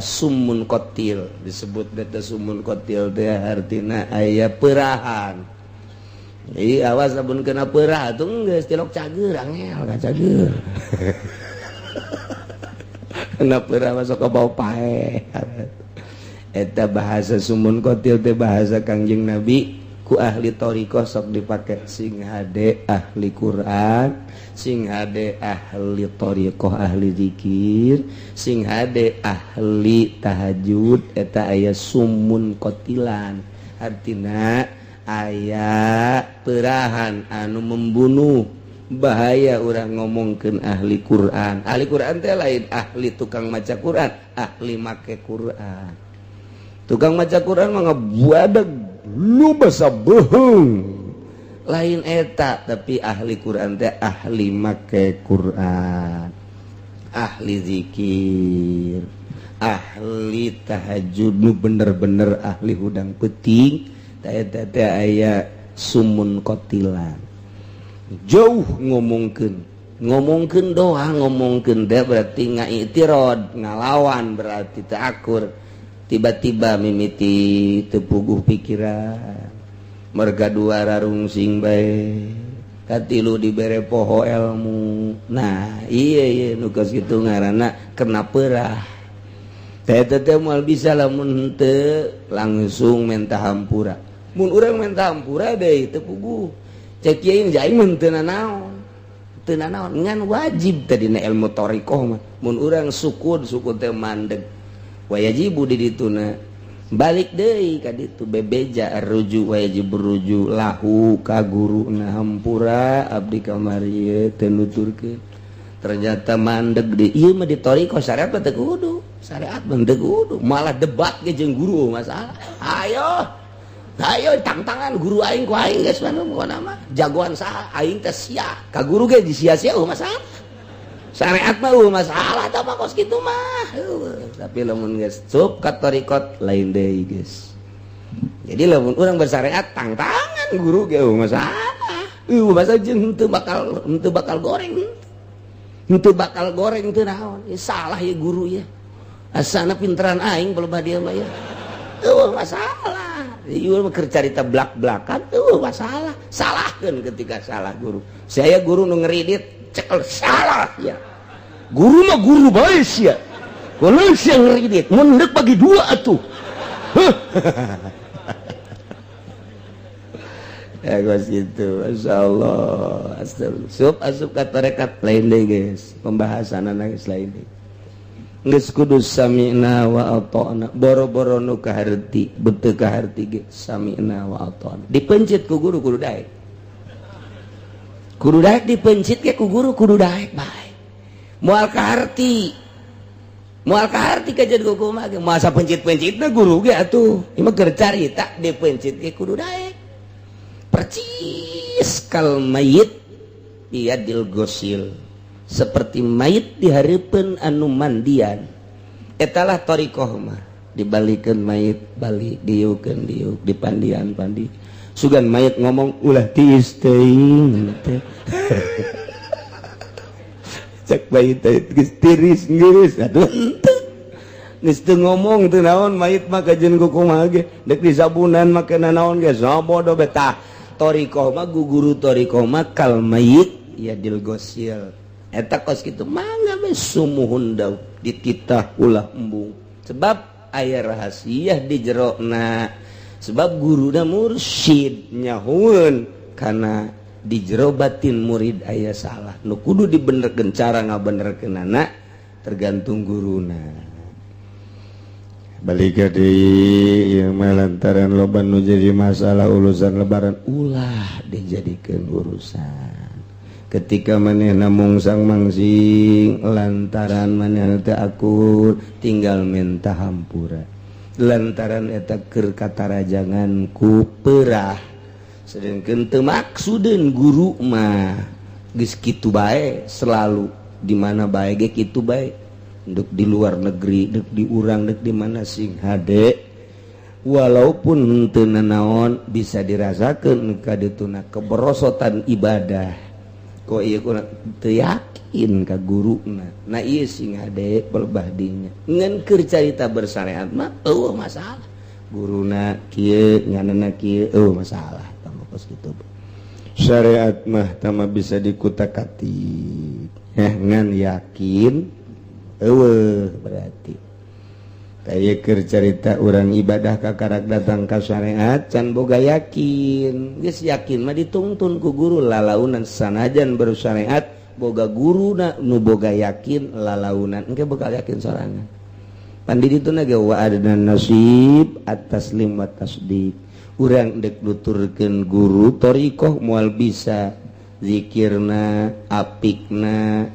summun kotil disebut beta. Summun kotil teh artina aya perahan. Iya, awas lamun kena perah tuh geus tilok cager, angel ka cager. Kena perah masuk ke bawah pae. Eta bahasa summun kotil teh bahasa Kangjeng Nabi, ku ahli thoriqoh sok dipake. Sing hade ahli Quran, sing hade ahli thoriqoh, ahli zikir, sing hade ahli tahajud, eta aya summun kotilan, artina aya perahan anu membunuh. Bahaya orang ngomongkeun ahli Quran. Ahli Quran teh lain ahli tukang maca Quran, ahli make Quran. Tukang maca Quran mah ngabuadeg lu basa bohong, lain eta. Tapi ahli Quran teh ahli make Quran, ahli zikir, ahli tahajud, nu bener-bener ahli hudang peuting teh eta teh aya sumun kotilan. Jauh ngomongkeun, ngomongkeun doang, ngomongkeun teh berarti ngaitirod, ngalawan, berarti teu akur. Tiba-tiba mimiti teu puguh pikiran, merga dua rarungsing bae, katilu dibere poho ilmu. Nah iya iya, nu kos kitu ngaranna kena perah teh. Teh moal bisa lamun teu langsung menta hampura. Mun urang menta hampura deui teu puguh, cek kiai aing mun teu nanaon, teu nanaon. Ngan wajib tadi na ilmu thoriqoh mah mun urang sukun, sukun teh mandeg, wajibu di dituna balik deui ka ditu bebeja ruju, wajib ruju lahu ka guru na, hampura abdi kamari teu nuturkeun. Ternyata mandeg di ieu mah di thoriqoh syariat mah teu kudu, syariat mah teu kudu. Malah debat ge jeung guru masalah, ayo ayo tang-tangan guru aing ku aing geus mah pokona mah jagoan saha, aing teh sia ka guru ge disia-sia, eueuh masalah. Syariat mah eueuh masalah tah mah kos kitu mah. Tapi lamun geus cup ka thoriqot lain deui geus. Jadi lamun urang bersyariat tang-tangan guru ge eueuh masalah, eueuh masalah jeung henteu bakal goreng, henteu bakal goreng teu naon. Ya, salah ya guru ya, asana pinteran aing pelebah dia mah ya, eueuh masalah. Ieu mah keur carita blak-blakan tuh masalah. Salahkeun ketika salah guru. Saya guru nu ngeridit cekel salah ya. Guru mah guru bae sia. Kalau sia ngeridit mun deuk bagi dua atuh. Huh. Ya guys gitu, Masya Allah. Astagfirullah. Sup asup ka tarekat lain deui guys. Pembahasan geus lain deui. Geus kudu sami'na wa ata'na. Boro-boro nu kaharti, beuteung kaharti ge sami'na wa ata'na. Dipencit ku guru kudu daek. Kudu daek dipencit ge ku guru kudu daek bae. Moal kaharti. Moal kaharti kajian ku kumaha ge. Masa pencit-pencitna guru ge atuh. Ieu mah keur carita dipencit ge kudu daek. Percis kal mayit biyadil gosil, seperti mayit dihareupeun anu mandian. Etalah thariqah mah, dibalikeun mayit balik, diukeun diuk, dipandian pandi. Sugan mayit ngomong ulah tiis teuing teh. Cek mayit teh geus tiris geus atuh henteu. Geus teu ngomong teu naon mayit mah kajeun ku kumaha ge, deuk disabunan make nanaon ge sabodo betah. Thariqah mah guru thariqah mah kal mayit yadil gosil. Eta kos kitu mangga we sumuhun daun dititah ulah embung. Sebab aya rahasia di jerona. Sebab guruna mursyid nyahueun kana di jero batin murid aya salah. Nu kudu dibenerkeun cara ngabenerkeunana tergantung guruna. Balik di ieu mah lantaran loba nu jadi masalah urusan lebaran ulah dijadikeun urusan. Ketika manehna mungsang mangsing lantaran manehna teu akur tinggal minta hampura. Lantaran eta keur katarajangan ku perah. Sedengkeun teu maksudeun guru mah geus kitu bae selalu di mana bae ge kitu bae. Dek di luar negeri, dek di urang, dek di mana sing hade. Walaupun teu nanaon bisa dirasakeun ka dituna keberosotan ibadah. Kok ieu kurang teu yakin ka guruna. Nah ieu sing hade pelebah dinya. Ngan keur carita bersyariat mah eueuh masalah. Guruna kieu nyanana kieu eueuh masalah. Tambah kos kitu. Syariat mah tama bisa dikutak-katik. Ngan yakin eueuh berarti kayak keur carita urang ibadah kakarak datang ka syariat can boga yakin. Geus yakin mah ditungtun ku guru lalaunan sanajan bersyariat boga guruna nu boga yakin lalaunan engke bakal yakin sorangan. Pan di dituna ge wa adna nasib at-taslim wa tasdiq. Urang dek nuturkeun guru thariqah moal bisa zikirna apikna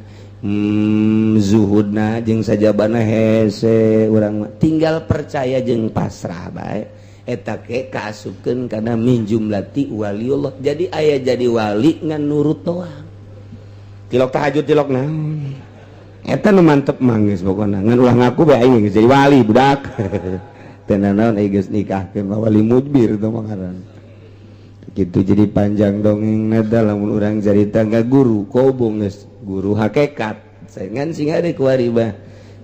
zuhudna jeung sajabana hese urang mah tinggal percaya jeung pasrah bae. Eta ke kaasupkeun kana min jumlati waliullah. Jadi aya jadi wali ngan nurut doang. Tilok tahajud tilok naon eta nu mantep mah geus pokona ngan ulah ngaku bae aing geus jadi wali budak. Teu nanaon aing geus nikahkeun mah wali mujbir teh mah ngaran. Gitu jadi panjang dongeng nada lamun urang carita ka guru kobong geus guru hakikat. Saingan sing ada kuari bah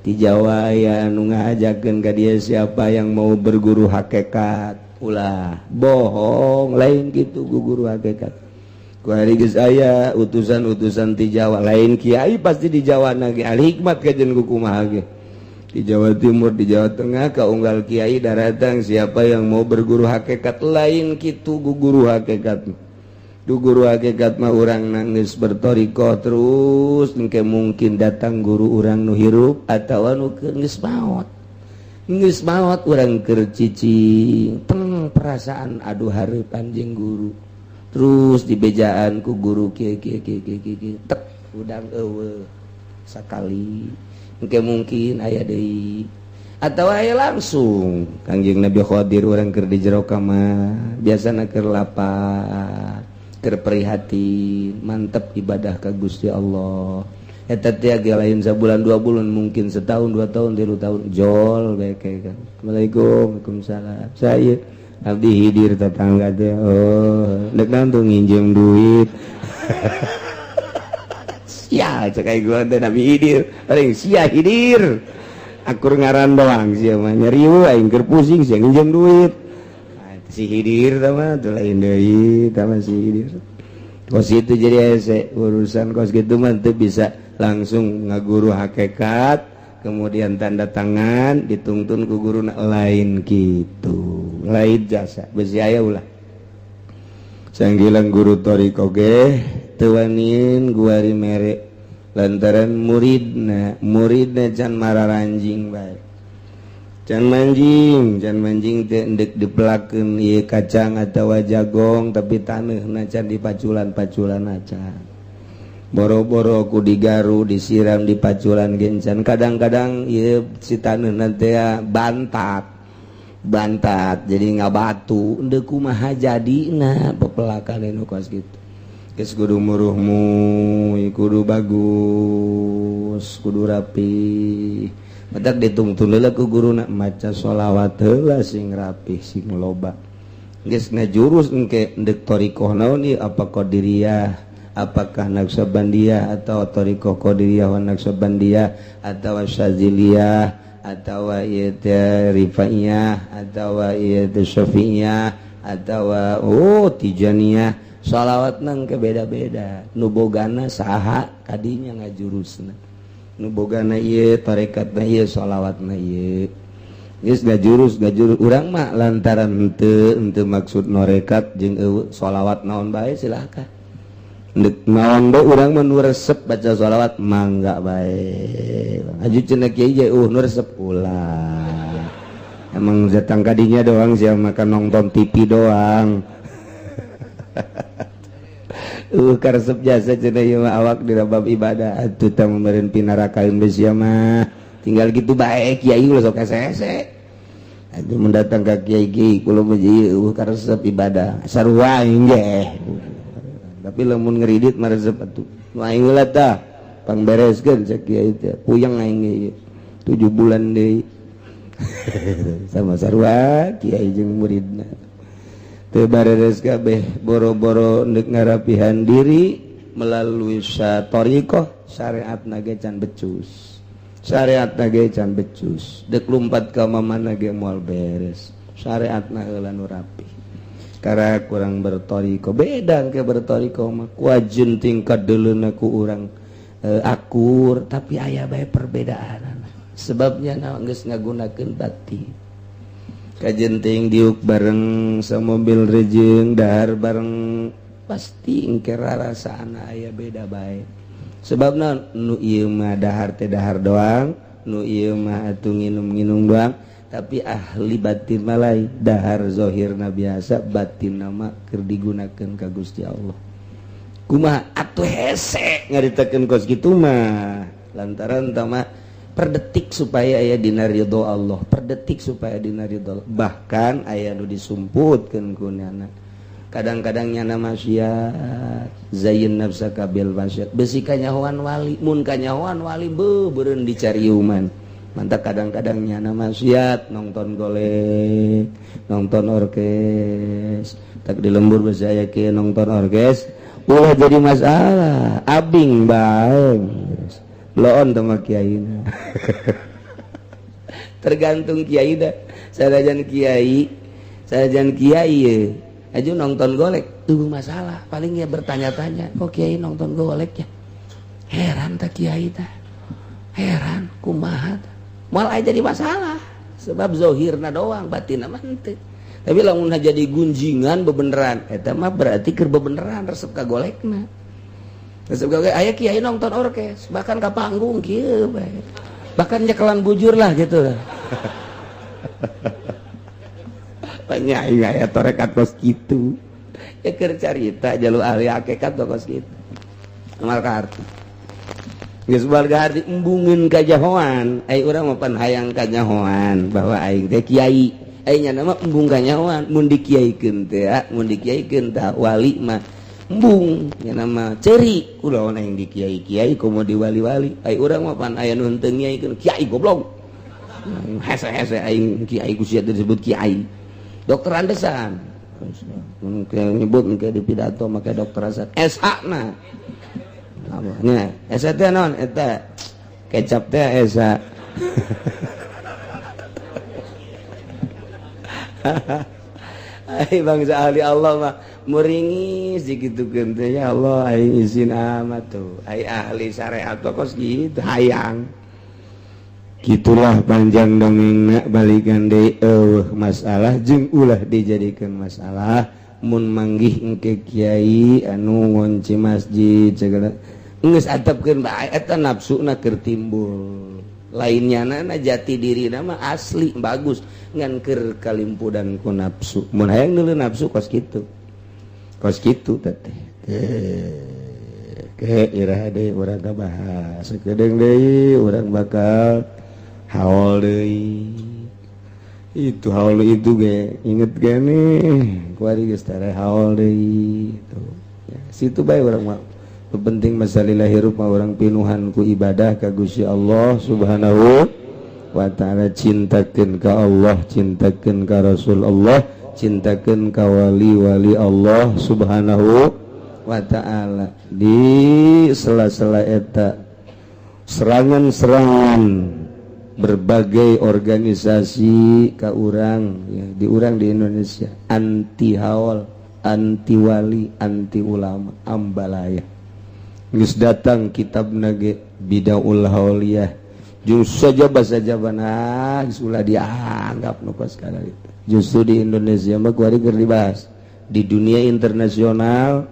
di Jawa aya anu ngajakeun ka dia siapa yang mau berguru hakikat. Ulah bohong lain gitu guru hakikat. Kuari geus aya utusan-utusan ti Jawa lain kiai pasti di Jawa na ge ahli hikmat kajen ku kumaha ge. Di Jawa Timur, di Jawa Tengah kaunggal kiai daratang siapa yang mau berguru hakikat lain kitu guru hakikat. Du guru hakikat mah urang nangis bertorikoh terus engke mungkin datang guru urang nu hirup atawa nu keur geus maot. Geus maot urang keur cicing teng perasaan aduh hareupan jeung guru. Terus dibejaan ku guru kieu kieu kieu kieu kieu tek udang eueuh sakali. Engke mungkin aya deui atau aya langsung Kangjeng Nabi Khadir urang keur di jero kamar biasana keur lapar keur prihatin mantep ibadah ka Gusti Allah. Eta teh ge lain sabulan 2 bulan mungkin setahun 2 tahun 3 tahun jol bae kan. Assalamualaikum. Waalaikumsalam. Saya abdi Hidir tetangga teh. Oh, dek naon tuh nginjem duit. Sia cek aing gua teh Nabi Hidir. Paling sia Hidir. Akur ngaran doang sia mah nyeri aing keur pusing sia nginjem duit. Si Hidir tah tuh lain deui tah mah si Hidir. Kos itu jadi hese urusan kos gitu mah teu bisa langsung ngaguru hakikat kemudian tanda tangan dituntun ku guru lain gitu, lain jasa besi aya ulah. Sanggilang guru thoriqoh ge teu waniin guari mere lantaran muridna muridna can mararanjing bae. Can manjing, can manjing teh endek dipelakeun ieu kacang atawa jagong tapi taneuhna can dipaculan-paculan acan. Boro-boro ku digaru, disiram, dipaculan gencan. Kadang-kadang ieu si taneuhna teh bantat. Bantat jadi ngabatu endek kumaha jadina pepelakan nu kos kitu. Geus kudu muruhmu, kudu bagus, kudu rapi. Matak ditungtun heula ku guruna maca sholawat heula sing rapih sing loba. Geus ngajurus engke endek thoriqoh naon ieu, apa qadiriyah, apakah Naqsyabandiyah atau thoriqoh qadiriyah wa Naqsyabandiyah atau Syadziliyah atau ieu teh Rifaiyah atau ieu teh Syafi'iyah atau oh Tijaniyah. Sholawat nang ke beda-beda, nu bogana saha kadinya ngajurusna, nu bogana ieu tarekatna ieu sholawatna ieu. Geus ngajurus ngajurus urang mah lantaran henteu henteu maksud norekat jeung eueuh sholawat naon bae silahkan. Ndek naon bae urang mah nu resep baca sholawat mangga bae. Aju cenah kiai ge nu resep ulah. Emang datang kadinya doang sih makan nonton TV doang. Karesep jasa cenah ieu mah awak di bab ibadah atuh tah meureun pinarakaeun geus sia mah. Tinggal gitu bae kiai ulah sok hese-hese. Atuh mun datang ka kiai kiai kula mah ieu karesep ibadah sarua aing ge. Tapi lamun ngeridit mah resep atuh. Nu aing heula tah pangbereskeun cek kiai teh. Puyeng aing ge 7 bulan deui. Sama sarua kiai jeung muridna. Teu bareres kabeh boro-boro ndek ngarapihan diri melalui thoriqoh syariatna ge can becus. Syariatna ge can becus. Dek lumpat ka mamana ge moal beres. Syariatna heula nu rapi. Karena kurang berthoriqoh beda ke berthoriqoh mah kuajun tingkat deuleuna ku urang akur tapi aya bae perbedaan. Sebabnya naon geus ngagunakeun batin. Kajenting diuk bareng samobil rejeng dahar bareng pasti engke rarasaan aya beda bae. Sebabna nu ieu mah dahar teh dahar doang, nu ieu mah atuh nginum-nginum doang, tapi ahli batin mah lain. Dahar zahirna biasa, batin mah keur digunakeun ka Gusti Allah. Kumaha atuh hese ngaritakeun kos kitu mah lantaran tah mah per detik supaya aya dina ridho Allah, per detik supaya dina ridho Allah. Bahkan aya nu disumputkeun ku nyana. Kadang-kadang nyana maksiat, zayin nafsaka bil maksiat. Besi kanyahoan wali, mun kanyahoan wali beuh beureun dicariuman. Mantap kadang-kadang nyana maksiat nonton golek, nonton orkes, tak di lembur besi aya kieu nonton orkes, ulah jadi masalah, abing bae. Loon sama kiai. Tergantung kiai dah. Sanajan kiai, sanajan kiai ye. Aju nonton golek, tunggu masalah. Paling ya bertanya-tanya, kok kiai nonton golek ya? Heran tak kiai tah. Heran kumaha tah. Moal aya jadi masalah. Sebab zohirna doang, batinna mah henteu. Tapi lamun jadi gunjingan bebeneran, eta mah berarti keur bebeneran resep ka golekna. Resep ka golek, aya kiai nonton orkes, bahkan ka panggung kieu bae. Bahkan nyekelan bujur lah gitu. Banyak aya tarekat kos kitu. Ya keur carita jalu ahli hakikat kos kitu. Amal ka arti. Geus warga arti embungeun kajahoan, ai urang mah pan hayang kanyahoan bahwa aing teh kiai. Ai nya mah embung kanyahoan, mun dikiaikeun teh, mun dikiaikeun tah wali mah embung nya nama ceri kula aing di kiai-kiai komo di wali-wali. Ai urang mah pan aya nu henteu ngiaikeun kiai goblok. Hese-hese aing kiai ku sia disebut kiai. Dokter Andesan mun nyebut engke di pidato make dokter Hasan SH na. Nya SH teh naon eta kecap teh SH. Ai bangsa ahli Allah mah meringis dikitukeun teh, "Ya Allah, aing izin amat tuh." Ai ahli syariat kos gitu hayang. Gitulah panjang dongeng, balikan deui, eueuh masalah jeung ulah dijadikan masalah. Mun manggih engke kiai anu ngunci masjid segala, geus atepkeun bae, eta nafsuna keur timbul. Lainnya nana jati diri nama asli bagus, ngan keur kalimpudan ku nafsu. Mun hayang neuleuh nafsu kos kitu, kos kitu teh. Ke iraha deui urang kabahas? Sakedeung deui urang bakal haul deui. Itu haul itu ge inget gini, kuari geus tare haul deui tuh ya, situ bae urang mah. Penting masalah hirup mah urang pinuhan ku ibadah ka Gusti Allah Subhanahu wa Ta'ala, cintakeun ka Allah, cintakeun ka Rasul Allah, cintakeun ka wali-wali Allah Subhanahu wa Ta'ala. Di sela-sela eta serangan-serangan berbagai organisasi ka urang ya, di urang di Indonesia, anti haul, anti wali, anti ulama, ambalaya. Geus datang kitab nage Bidaul Hauliyah justru saja bahasa Jawa ulah dianggap nu kos itu. Justru di Indonesia mah kuari keur dibahas di dunia internasional.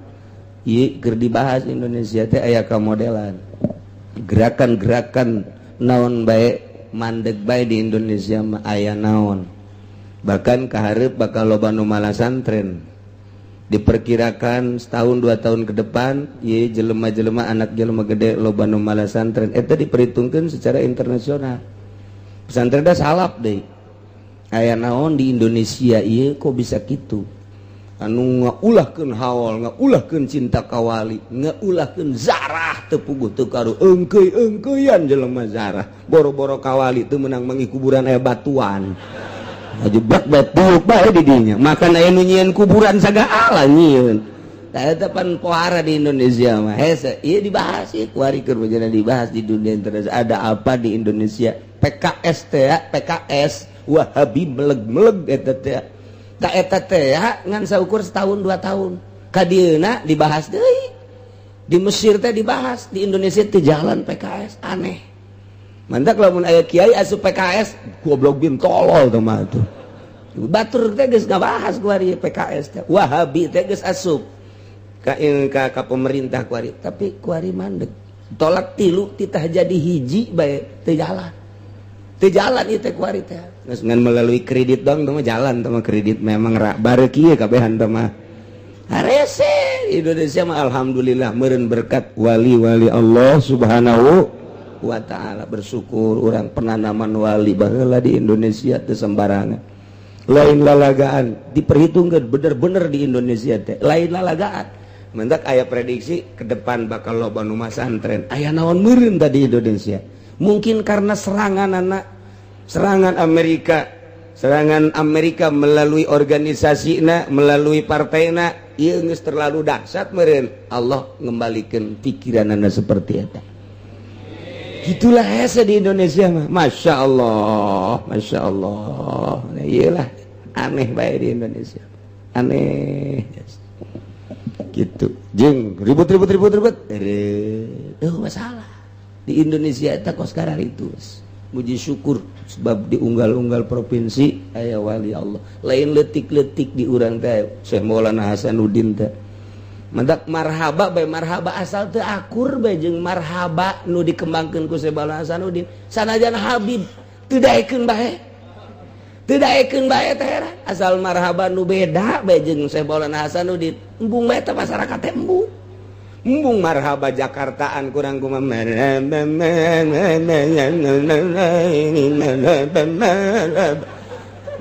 Ieu keur dibahas Indonesia teh aya kamodelan gerakan-gerakan naon bae, mandeg bae di Indonesia mah aya naon. Bahkan kaharep bakal loba nu malasantren. Diperkirakan setahun 2 tahun ke depan ye jelema-jelema, anak jelema gede loba nu malasantren. Eta diperhitungkan secara internasional. Pesantren dah salap deh. Aya naon di Indonesia ieu, kok bisa gitu? Anu ngaulahkeun haul, ngaulahkeun cinta kawali, ngaulahkeun zarah, teu puguh teu karu eungkeuy-eungkeuyan jelema zarah boro-boro kawali, teu meunang mangi kuburan aya batuan jebak batu bae di dinya. Makan aya nu nyieun kuburan sagala nyieun. Tah, eta pan pohara di Indonesia mah hese. Ieu dibahas ieu kuari, keur dibahas di dunia internasional. Ada apa di Indonesia? PKS teh ya, PKS, Wahabi, meleg-meleg eta teh. Tak eta teh ya, ngan saukur setahun 2 tahun kadieuna dibahas deui. Di Mesir teh dibahas, di Indonesia teh jalan PKS. Aneh. Mantak lamun aya kiai asup PKS, goblok bin tolol tuh mah tuh. Batur teh geus ngabahas kuari PKS teh, Wahabi teh geus asup ka pemerintah kuari, tapi kuari mandek. Tolak tilu titah jadi hiji bae teu jalan, teu jalan ieu teh kuari teh. Geus ngan melalui kredit dong tuh mah jalan tuh mah. Kredit memang rak bareuki kieu kabehan tuh mah. Harese Indonesia mah alhamdulillah meureun berkat wali-wali Allah Subhanahu wa Ta'ala. Bersyukur orang penanaman wali baheula di Indonesia teu sembarangan, lain lalagaan. Diperhitungkan bener-bener di Indonesia teh lain lalagaan. Mendak aya prediksi ke depan bakal loba nu masantren. Aya naon meureun tadi Indonesia? Mungkin karena serangan anak, serangan Amerika, serangan Amerika melalui organisasi, melalui partai. Ieu geus terlalu dahsyat meureun. Allah ngembalikan pikiran anda seperti eta. Gitulah hese di Indonesia mah. Masya Allah, Masya Allah. Nah, iyalah aneh baik di Indonesia, aneh gitu. Jeng ribut ribut ribut ribut. Eh, masalah di Indonesia eta kos sekarang itu. Muji syukur sebab di unggal-unggal provinsi aya wali Allah, lain letik-letik di urang teh. Syekh Maulana Hasanuddin teh mantak marhaba bae, marhaba asal teu akur bae jeung marhaba nu dikembangkeun ku Syekh Maulana Hasanuddin. Sanajan Habib teu daekeun bae, teu daekeun bae teh, asal marhaba nu beda bae jeung Syekh Maulana Hasanuddin, embung bae teh masyarakat teh, embung embung. Marhaba Jakartaan kurang kumaha?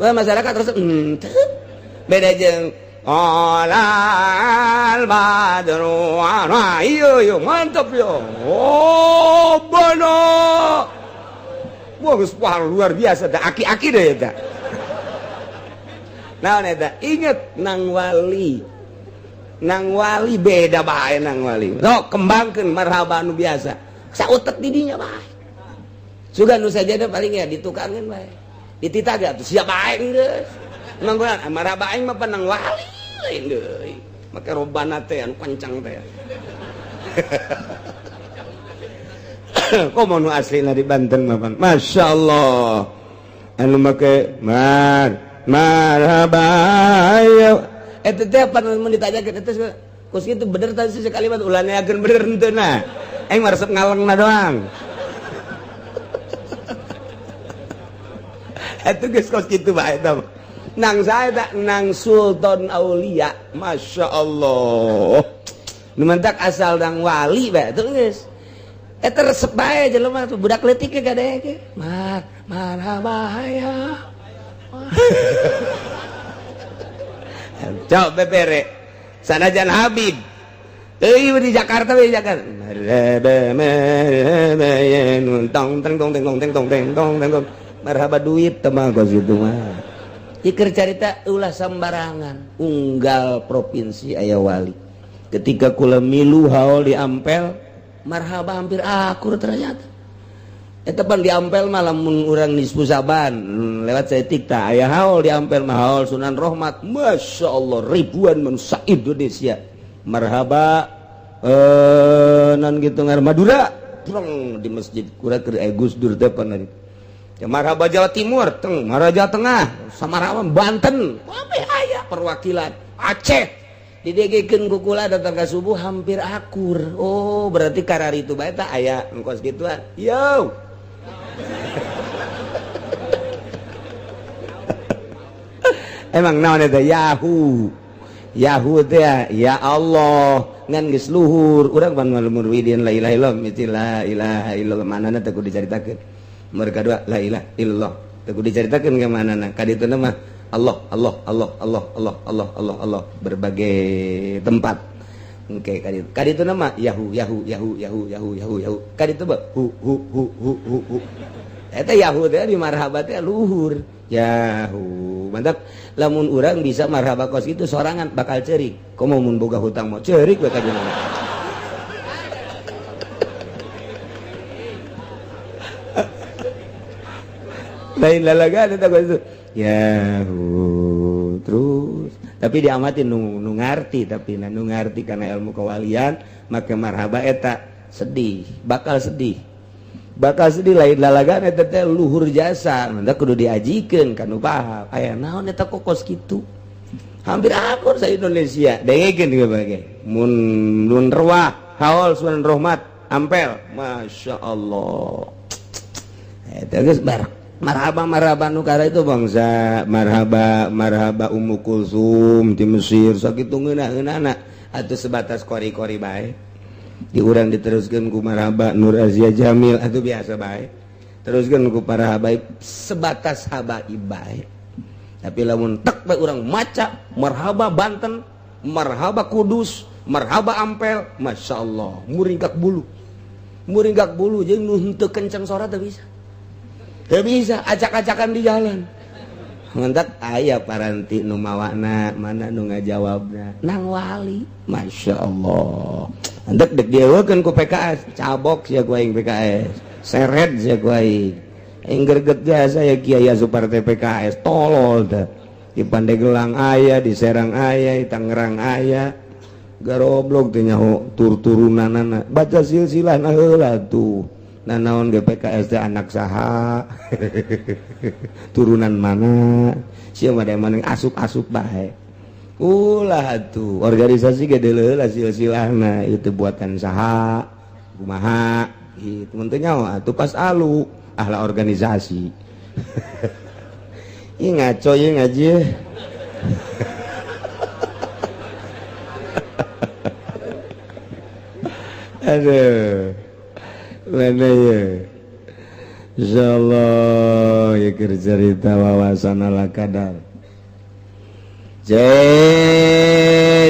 Masyarakat terus beda jeung Alal badru. Nah, iyo iyo mantap yo. Oh, bono. Wah, geus luar biasa dah, aki-aki deh eta. Nah, eta inget nang wali. Nang wali beda bae nang wali. Sok kembangkeun marhaba nu biasa. Sautet di dinya bae. Sugan nu saja paling ya ditukangan bae. Dititah tuh siap bae geus. Emang gua marhaba aing mah panang wali lain deui. Make robana teh anu kencang teh. Komo nu aslina di Banten mah pan. Masya Allah. Anu make marhaba ya. Eta teh pan mun ditanyakeun eta kos kitu bener tadi sih kalimat ulah neakeun bener henteu na. Aing mah resep ngalengna doang. Eta geus kos kitu bae eta. Nang saya tak nang Sultan Aulia, Masya Allah. Nu mentak asal nang wali bae tuh geus. Eta resep bae jelema tuh budak leutik ge kadege. Marhaba ya. Coba bebere. Sanajan Habib. Euy di Jakarta we Jakarta. Tong tong tong tong tong tong tong tong. Marhaba duit teh mah kos kitu mah. Iker carita ulah sembarangan. Unggal provinsi aya wali. Ketika kula milu haul di Ampel, marhaba hampir akur ternyata. Eta pan di Ampel mah lamun urang nisfu Saban lewat saeutik tah aya haul di Ampel mah haul Sunan Rohmat. Masya Allah ribuan manusia Indonesia. Marhaba non gitu ngar Madura prong di masjid kura keur aya Gus Dur teh pan ya, marhaba Jawa Timur teng marhaba Jawa Tengah Samarang Banten kabeh aya perwakilan Aceh didegekeun ku kula datang ka subuh hampir akur. Oh berarti karari itu bae tah aya engkos gituan. Yo. Emang naon eta Yahoo. Yahoo teh ya Allah ngan geus luhur urang pan muridin la ilaha illallah mesti la ilaha illallah manana teh kudu dicaritakeun. Mereka dua la ilaha illallah teh kudu dicaritakeun ka manana ka ditu mah Allah Allah Allah Allah Allah Allah Allah Allah berbagai tempat. Oke, kadi itu nama Yahoo Yahoo Yahoo Yahoo Yahoo Yahoo Yahoo. Kadi itu hu hu hu hu hu hu. Eta Yahoo teh di marhaba teh luhur. Yahoo. Mantap. Lamun urang bisa marhaba kos itu sorangan bakal cerik. Komo mun boga hutang mau cerik we ka jelema. Lain lalagan eta kos itu. Yahoo terus tapi diamatin nu ngarti tapi nu ngarti karena ilmu kewalian maka marhaba eta sedih bakal sedih lain lalagan eta teh luhur jasa mantap kudu diajikeun ka nu paham aya naon eta kokos kitu hampir akur sa Indonesia dengekeun ge bae mun nun ruah haul Sunan Rohmat Ampel Masya Allah eta geus bar marhaba marhaba nu kara itu bangsa marhaba marhaba Ummu Kulsum di Mesir sakitu ngeunah-ngeunahna atuh sebatas kori-kori bae di urang diteruskeun ku marhaba Nur Azia Jamil atuh biasa bae teruskeun ku para habaib sebatas habaib bae tapi lamun tek bae urang maca marhaba Banten marhaba Kudus marhaba Ampel Masya Allah muringkak bulu jeung nu henteu kenceng sora teu bisa. Teu bisa acak-acakan di jalan. Mentak aya paranti nu mawana mana nu ngajawabna nang wali. Masya Allah. Hendak dek dieuwekeun ku PKS, cabok sia ku aing PKS. Seret sia ku aing. Aing greget jasa ya Kiai asup partai PKS tolol teh. Di Pandeglang aya, di Serang aya, di Tangerang aya. Garoblok teh nyaho tur-turunanana. Baca silsilahna heula tuh. Nah naon GPKS teh anak saha turunan mana sia mah mana asup-asup bae ulah atuh organisasi ge deuleuh silsilahna itu buatan saha kumaha kitu mun teu nyaho atuh pas alu ahla organisasi. Ih ngaco ieu ngaji. Aduh mana ya insyaallah ya keur cerita wawasan ala kadar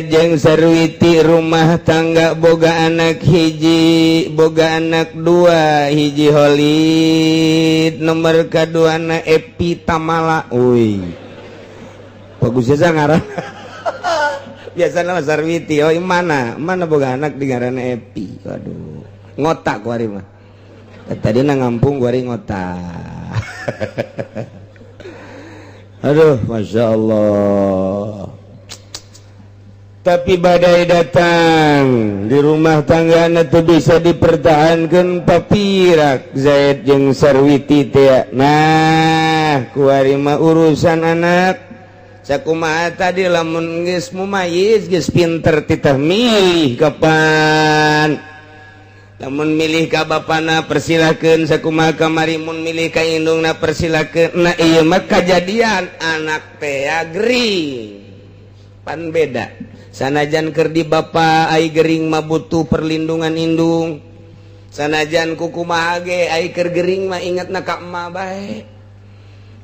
jeung Sarwiti rumah tangga boga anak hiji boga anak dua hiji Holid nomor kadua na Epi Tamala. Uy bagus jasa ngaran biasana mah Sarwiti. Oh mana mana boga anak di ngaranna Epi. Waduh ngotak kuari mah tadi na ngampung kuari ngotak. Aduh, Masya Allah. Tapi badai datang di rumah tangga itu bisa dipertahankan papirak Zaid jeung Sarwiti teh. Nah, kuari mah urusan anak sakumaha tadi, lamun geus mumayyiz, geus pinter, titah milih kapan. Lamun milih ka bapana, persilakeun. Sakumaha kamari, mun milih ka indungna, persilakeun. Nah, ieu mah kajadian anak teh gering pan beda. Sanajan keur di bapa, ai gering mah butuh perlindungan indung. Sanajan kukumaha ge, ai keur gering mah ingatna ka emak bae.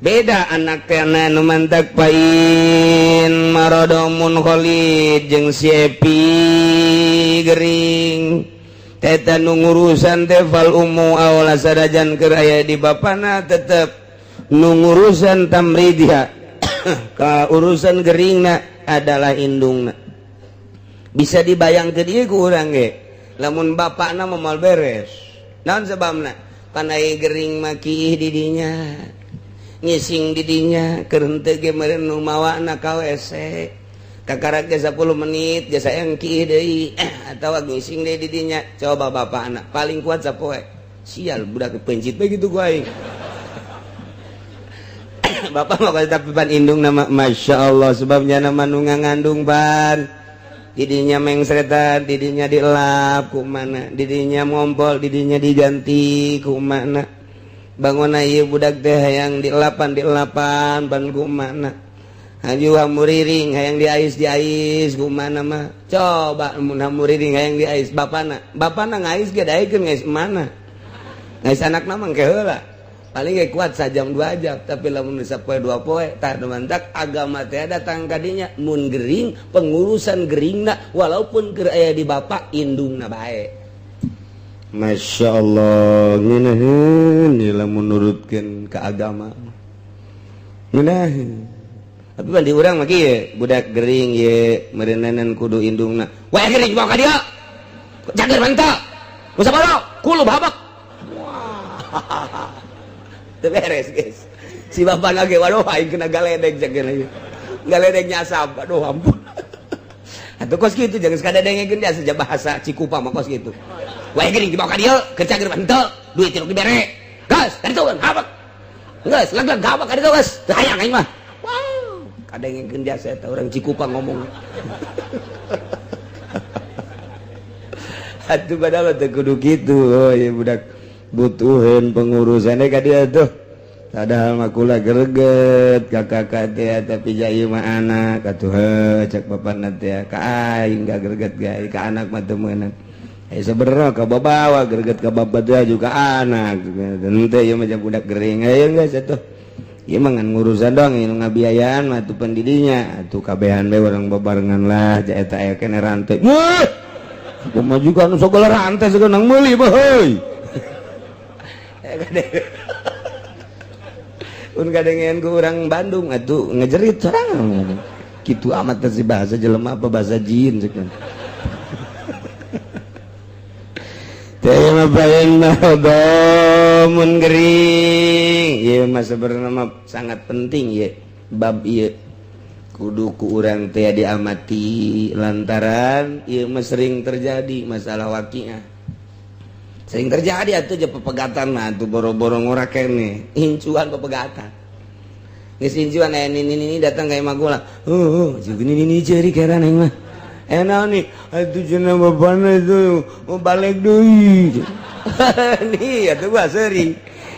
Beda anak teh nu mantak pain marodomun Khalid jeung si Epi gering teta nu ngurusan teh fal ummu aula. Sanajan keur aya di bapana, tetep nu ngurusan tamridha ka urusan geringna adalah indungna. Bisa dibayangkeun ieu ku urang ge, lamun bapakna moal beres. Naon sebabna? Pan ai gering mah kiih didinya, ngising didinya, keur henteu ge meureun nu mawana ka WC kakarak ge 10 menit geus hayang kiih deui atawa ngising deui didinya. Coba bapakna paling kuat sapoe, sial budak pencit begitu ku aing. Bapak mah, tapi pan indung nama Masya Allah, sebabnya nama nu ngandung pan didinya mengsretan, didinya dilap ku mana, didinya ngompol, didinya diganti ku mana, bangun ieu budak teh hayang dielapan dielapan ban ku mana, haju hamuriring hayang diais diais ku mana mah. Coba mun hamuriring hayang diais, bapana bapana ngais ge daekeun, ngais mana, ngais anakna mah engke heula, paling ge kuat sajam 2 jam. Tapi lamun sapoe dua poe tah. Mantak agama teh datang kadinya, mun gering, pengurusan geringna walaupun keur aya di bapak, indungna bae. Masya Allah, ngeunaheun ieu lamun nurutkeun ka agama, ngeunaheun. Tapi ban di urang mah kieu, budak gering ye meureunanan kudu indungna. Wah, gering bawa ka dieu, jager mantap, usah kulub habak. Wah, teu beres guys. Si bapak lagi, waduh, aing kena galedek jager lagi, galedek nyasab. Aduh, ampun atuh, kos kitu jangan sekadar dengekeun dia saja. Bahasa Cikupa mah kos kitu. Wah, gering dibawa ka dieu, keur cager henteu, duit teu dibere, gas kaditu habak, geus leg-leg habak kaditu, geus teu hayang aing mah. Wow, kadengekeun dia eta orang Cikupa ngomong. Atuh padahal teu kudu kitu. Oh iya, budak butuhin pengurusannya ka dia tuh. Padahal mah kula greget ka kakak teh, tapi jaya mah anak atuh. Heuh, cek bapana teh ka aing gak greget gae, ka anak mah teu meunang. Eh, sebenarnya ka babawa greget ka bapak teh juga anak henteu. Ieu mah budak gering ayo geus atuh. Ieu mah ngan ngurusan doang, ieu ngabiayaan mah atuh pendidinya atuh kabehan bae urang babarengan lah. Ja eta aya kene rantai. Wah, kumaha juga nu sagala rantai sagala nang meuli bae. Un kadengean ku urang Bandung atuh ngejerit sorangan. Kitu amat teh si bahasa jelema apa bahasa jin cek. Teh mah baeun mah mun gering. Ieu mah sebenarnya mah sangat penting ye bab ieu. Kudu ku urang teh diamati lantaran ieu mah sering terjadi masalah waqiah. Sering terjadi atuh je pepegatan mah atuh boro-boro ngora kene incuan pepegatan. Geus incuan aya nini nini datang ka imah kula. Oh, jeung nini nini ceuri keran aing mah. Eh, naon nih? Atuh cenah bapana itu mau balik deui. Nih atuh gua sering.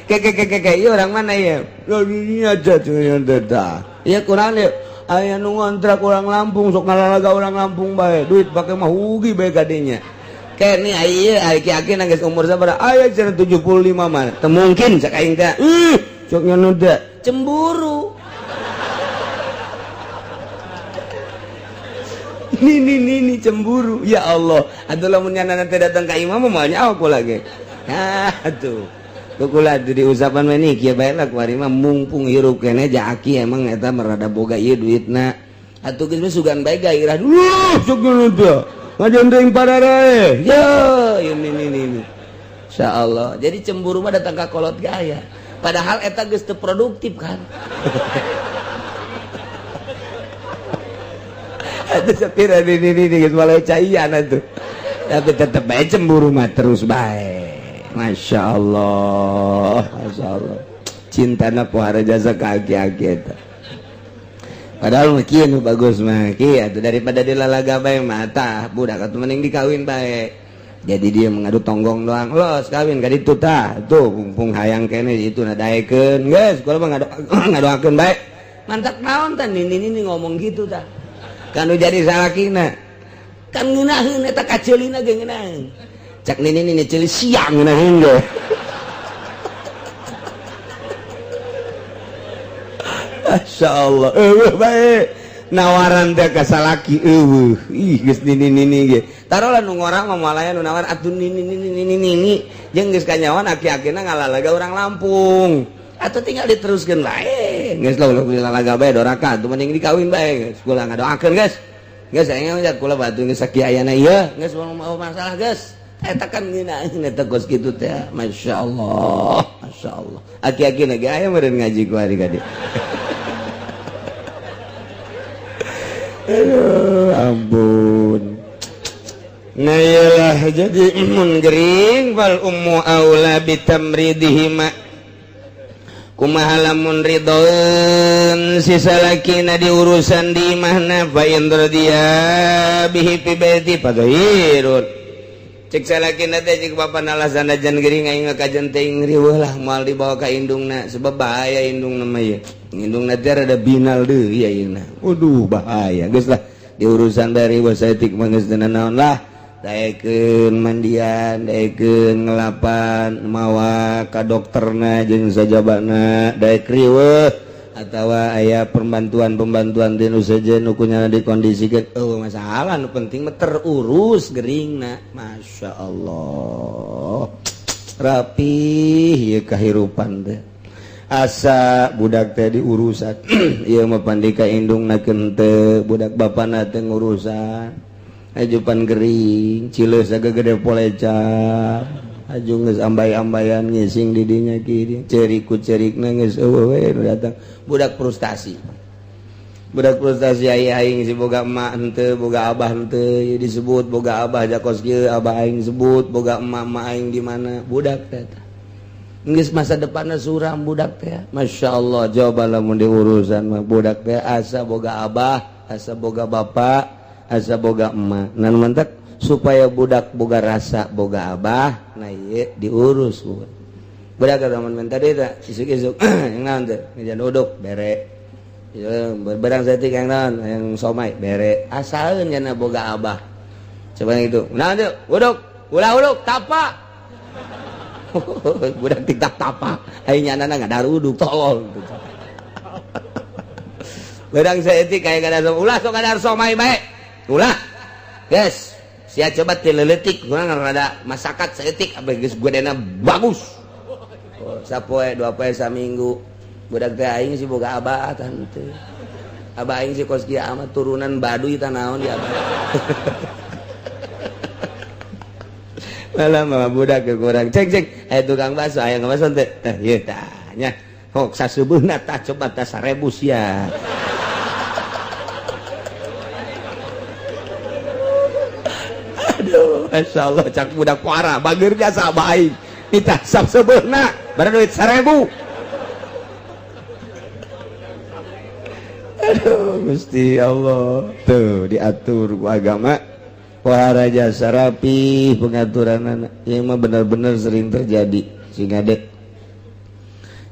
Ke ke ke ke ieu orang mana ya? Lah ini aja cenah teh. Ieu kurang ieu. Aya nu ngontrak orang Lampung sok ngalalaga orang Lampung bae. Duit pake mah hugi bae kadinya. Kene ieu aki-aki geus umur sabaraha? Aya cenah 75 mah. Teu mungkin cak aing teh. Ih, cok nyono teh cemburu. Nini nini cemburu. Ya Allah, atuh lamun nyana teh datang ka imam mah moal nyaho kula ge. Nah, atuh. Kula di usapan mah nih kieu bae lah kuari mah, mumpung hirup keneh ja aki emang eta merada boga ieu duitna. Atuh geus mah sugan bae gairah. Duh, cok nyono teh. Ngajendeng pararae. Ya, ini ini ini. Insyaallah. Jadi cemburu mah datang ka kolot gaya. Padahal eta geus teu produktif kan. Atuh sapira di geus mulai caian atuh. Tapi tetep bae cemburu mah terus bae. Masya Allah, Masya Allah. Cintana pohara jasa ka aki-aki eta. Padahal mah kieu nu bagus mah kieu atuh daripada dilalaga bae mah tah budak atuh mending dikawin bae. Jadi dia mengadu tonggong doang, los kawin ka ditu tah. Tuh mumpung hayang keneh itu na daekeun geus kula mah ngadoakeun bae. Mantap naon tah nini-nini ngomong gitu tah. Kan nu jadi salakina. Kan ngeunaheun eta kaceulina ge ngeunaheun. Cak nini-nini ceuli siang ngeunaheun ge. Masya Allah, eueuh bae nawaran teh ka salaki eueuh. Ih geus nini-nini ge. Tarolah nu ngorang mah malaya nu nawar atuh nini-nini nini-nini jeung geus kanyawan aki-akina ngalalaga urang Lampung. Atuh tinggal diteruskeun bae. Geus lah ulah lalaga bae doraka atuh mending dikawin bae geus. Kula ngadoakeun geus. Geus aing mah kula batu geus sakieu ayana ieu geus mau masalah geus. Eta kan ngeunaheun eta kos kitu teh. Masya Allah, Masya Allah. Aki-akina ge aya meureun ngaji ku ari ka dieu. Aduh, ampun. Nah iyalah jadi mun gering fal ummu aula bitamridihima. Kumaha lamun ridhoeun si salakina diurusan di imahna fa in radiya bihi fi baiti fadhirun. Cek salakina teh cek bapana alasan ajan gering aing kajen teuing riweuh lah moal dibawa ka indungna sebab bahaya indungna mah ieu. Indungna teh rada binal deui ayeuna. Waduh bahaya geus lah diurusan dari saeutik mah geus teu naon lah. Daekeun mandian, daekeun ngelapan, mawa ka dokterna jeung sajabana, daek riweuh atawa aya pembantuan-pembantuan ti nu sejen nu kunyana dikondisikeun. Eueuh masalah nu penting mah terurus geringna. Masya Allah. Rapih ieu kahirupan teh. Asa budak teh diurusan. Ieu mah pandika indungna teu, budak bapana teu ngurusan. Ajupan gering, cileus agak gede poleca. Aju geus ambay-ambayan ngising di dinya kieu. Cerik ku cerikna geus eueuh we nu datang. Budak frustasi. Budak frustasi ai aing si boga emak henteu, boga abah henteu, ieu disebut boga abah jakos kieu, abah aing sebut boga emak-emak aing di mana. Budak teh tah. Geus masa depanna suram budak teh. Masya Allah, coba lamun diurusan mah budak teh asa boga abah, asa boga bapak, asa boga emak. Nan mantak supaya budak boga rasa boga abah, nah ieu diurus budak. Budak lamun minta deui tah isuk-isuk yang naon teh? Ngejan uduk bere. Berbarang saeutik yang naon? Yang somai bere. Asalkeun cenah boga abah. Coba itu. Naon teh? Uduk, ulah uduk tapa. Budak tiktak tapa. Ai nyanana ngadar uduk tolol. Berang saeutik aya kada ulah sok kadar somai bae. Ulah. Guys, sia coba tileletik kurang rada masakat saeutik apa geus godena bagus. Oh, sapoe dua poe saminggu. Budak teh aing sih boga abah tah henteu. Abah aing sih kos kieu amat turunan baduy tah naon di abah. Malah mah budak ke kurang cek cek aya tukang bakso aya bakso teh. Tah ieu tah nya. Hok sasubuhna tah coba tah 1000 sia. Aduh, Masya Allah cak budak parah bager jasa abah aing. Nitah sasubuhna bara duit 1000. Aduh, Gusti Allah. Tuh diatur ku agama. Wahara jasa rapi pengaturan anak. Yang mah benar-benar sering terjadi sehingga dek.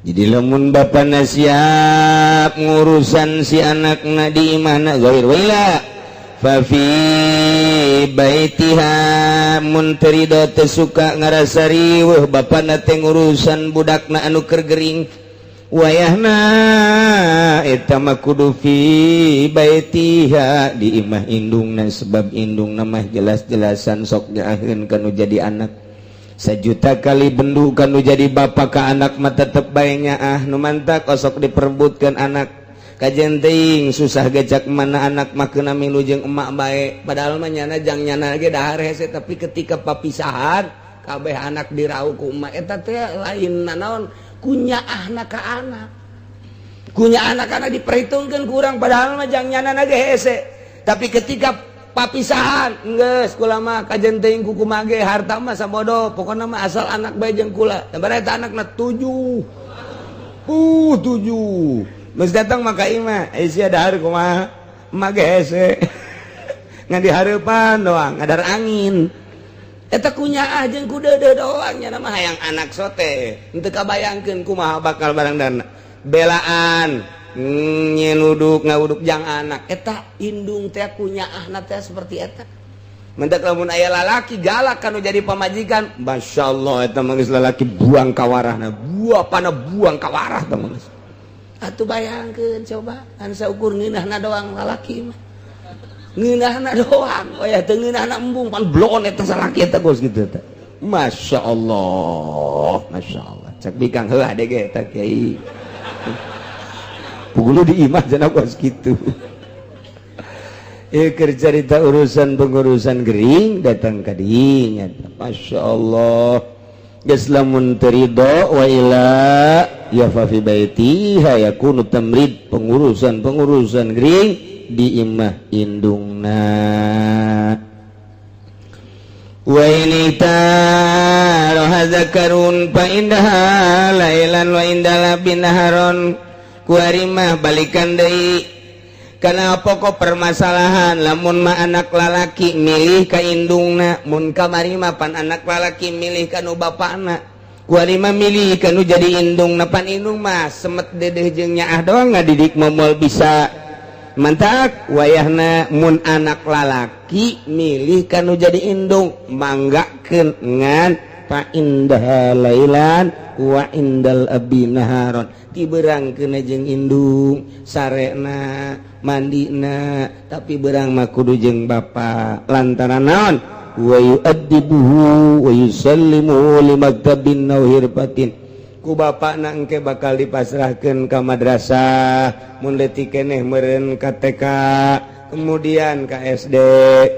Jadi lamun bapana siap ngurusan si anakna di imahna ghair wala fa fi baitiha mun teu rido teu suka ngarasa riweuh bapana teh ngurusan budakna anu keur gering. Wayahna eta mah kudu fi baitiha di imah indungna sebab indungna mah jelas-jelasan sok nyaaheun kanu jadi anak. Sejuta kali bendu kanu jadi bapa ka anak mah tetep bae nyaah nu mantak osok diperebutkeun anak. Kajen teuing susah gejak mana anak mah keuna milu jeung emak bae padahal mah nyana jang nyana ge dahar hese tapi ketika papisahan kabeh anak dirauh ku emak eta teh lain nanaon kunyaahna ka anak. Kunya anak-anak diperhitungkan kurang padahal mah jang nyana ge hese. Tapi ketika papisahan, geus kula mah kajen teuing ku kumaha ge, harta mah sabodo, pokona mah asal anak bae jeung kula. Eta anakna tujuh, tujuh. Geus datang maka imah, eh, sia dahar kumaha? Emak ge hese. Ngan dihareupan doang, ngadar angin. Eta kunyaah jeung ku deudeuh doang nya mah hayang anak sote. Henteu kabayangkeun kumaha bakal barang dana. Belaan nyeluduk ngawuduk jang anak. Eta indung teh kunyaahna teh seperti eta. Mendak lamun aya lalaki galak kanu jadi pamajikan, Masya Allah, eta mah geus lalaki buang kawarahna, buah pana buang kawarah teh mah geus. Atuh bayangkeun coba, kan saukur ngeunahna doang lalaki mah. Ngeunahna doang, oh ya teu ngeunahna embung pan bloon eta salaki eta geus kitu eta. Masya Allah, Masya Allah. Cek bikang heuh ade ge eta kiai. Pukul di imah cenah kos kitu. Ieu keur carita urusan pengurusan gering datang ka dinya. Masya Allah. Geus lamun teu ridho wa ila ya fa fi baitiha yakunu tamrid, pengurusan-pengurusan gering di imah indungna. Wa in taraha zakarun fa indaha lailan wa indala binaharon. Kuari mah balikan deui karena pokok permasalahan, lamun mah anak lalaki milih ka indungna, mun kamari mah pan anak lalaki milih ka nu bapakna, kuari mah milih ka nu jadi indungna. Pan indung mah semet dedeh jeung nyaah doang, ngadidik moal bisa. Mantak wayahna mun anak lalaki milih ka nu jadi indung manggakeun, ngan fa indah lailan wa indal abi naharon, ti berang kena jeung indung sarena mandina, tapi berang mah kudu jeung bapa. Lantaran naon? Wa yu'addibuhu wa yusallimuhu limaktabin aw hirfatin. Ku bapakna engke bakal dipasrahkeun ka madrasah, mun leutik keneh meureun ka TK, kemudian ka SD,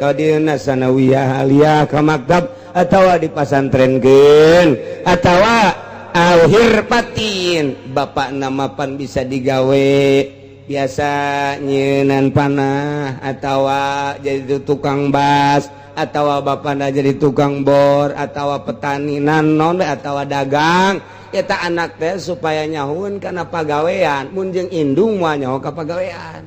ka dieuna sanawiyah aliyah, ka maktab atawa dipasantrenkeun atawa aw hirfatin. Bapak namapan bisa digawe biasa nyenan panah atawa jadi tukang bas atau bapakna jadi tukang bor atau petani nanon atau dagang. Eta anak teh supaya nyahueun kana pagawean. Mun jeung indung moal nyaho ka pagawean,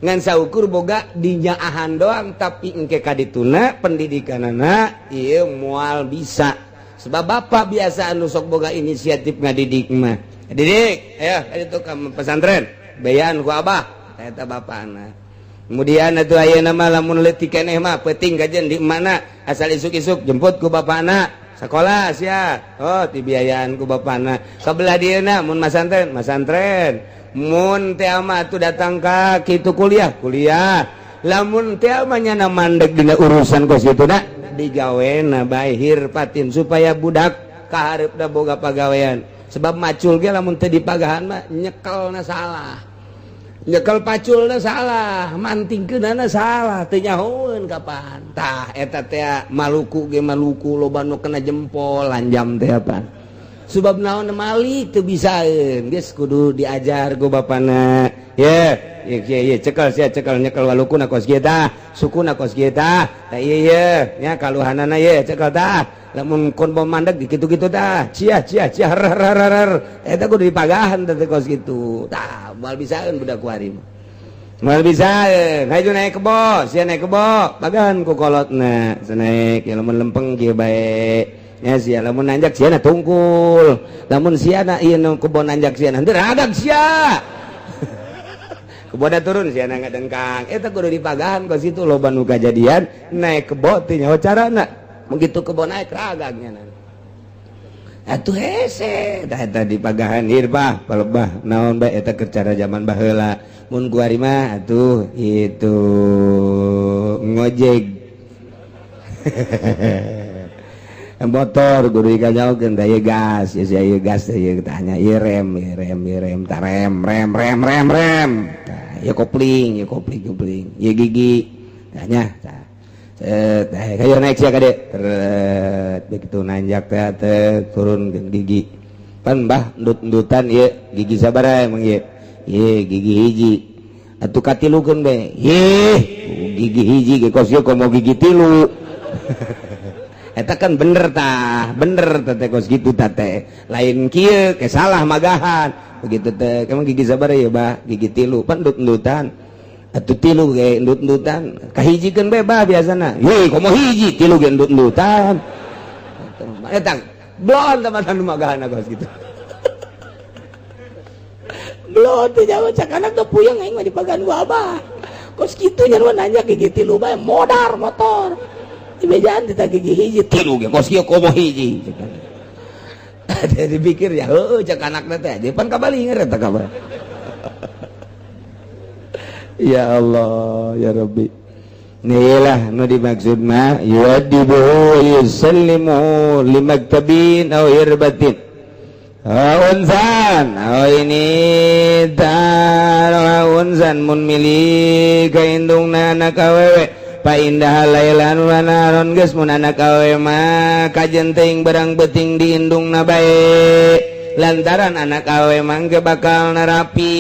ngan saukur boga dinyaahan doang, tapi engke kadituna pendidikanana ieu moal bisa, sebab bapak biasa anu sok boga inisiatif ngadidik mah. Didik ayo itu ka pesantren, bayan ku abah. Eta bapakna. Kemudian atuh ayeuna mah lamun leutik keneh mah peuting kajen di mana, asal isuk-isuk jemput ku bapakna sekolah sia, oh dibiayaan ku bapakna. Sebelah dieuna mun masantren masantren, mun teh mah atuh datang ka kitu kuliah kuliah. Lamun teh mah nyana mandeg dina urusan kos kitu na digawena bae hirfatin, supaya budak kahareupna boga pagawean. Sebab macul ge lamun teu dipagahan mah nyekelna salah, nyekel paculna salah, mantingkeunana salah, teu nyahoeun kapan. Tah eta teh Maluku ge, Maluku loba nu kena jempol lanjam teh apa sebab naon? Malik teu bisaeun. Geus kudu diajar ku bapana. Ye ye ye ye, cekel sia, cekel nyekel walukuna kos kieu tah, sukuna kos kieu tah. Tah ieu ye nya kaluhanana ye, cekel tah. Lamun kon mandeg di kitu-kitu tah, cia cia cia rer rer rer, eta kudu dipagahan teh kos kitu tah. Moal bisaeun budak kuari mah, moal bisaeun. Hayu naik kebo sia, naik kebo, pagahan ku kolotna naik ya. Lamun lempeng kieu bae ya sia, lamun nanjak sia na tungkul, lamun sia na ieu nu kebon nanjak sia nanti radag sia, kebona turun sia na ngadengkang. Eta kudu dipagahan kos kitu. Loba nu kajadian naik kebo teh nyaho carana, begitu kebo naik ragagnya nanti atuh hese. Tah eta dipagahan hirfah palebah naon bae. Eta keur cara zaman baheula. Mun kuari mah atuh itu ngojek motor kudu dikanyaukeun tah, ieu gas ya sia, ieu gas ieu tanya, ieu rem, ieu rem, ieu rem tah, rem rem rem rem rem tah, ieu kopling, ieu kopling kopling, ieu gigi tanya tah. Set, kayo naik sia kade. Teret, begitu nanjak teh teh turun ke gigi. Pan bah endut-endutan ieu gigi sabaraha emang ieu? Ieu gigi hiji. Atuh katilukeun bae. Hih, gigi hiji ge kos ieu, komo gigi tilu. Eta kan bener tah, bener teh teh kos gitu tah teh. Lain kieu ke salah magahan. Begitu teh, kamu gigi sabar ya, Bah, gigi tilu pan endut-endutan. Atuh tilu ge endut-endutan. Kahijikeun bae, Bah, biasana. Hih, komo hiji tilu ge endut-endutan. Eta blon teman anu magahan kos gitu. Belum teh jawab cak anak teh, puyeng aing mah dipagan ku abah. Kos kitu nya nanya gigi tilu bae modar motor. Dibejaan teh gigi hiji. Tilu ge kos kieu, komo hiji. Ada dipikir ya, heueuh cak anakna teh. Jadi pan kabalinger eta kabar. Ya Allah, ya Rabbi. Inilah nu dimaksud mah yuadibuhu yusallimu limaktabin aw irbatin. Unsan, oh ini unsan mun milih ka indungna anak awewe, fa indaha lailan wa naharon. Geus, mun anak awewe mah kajen teuing berang beuting di indungna bae, lantaran anak awewe mah engke bakal narapi.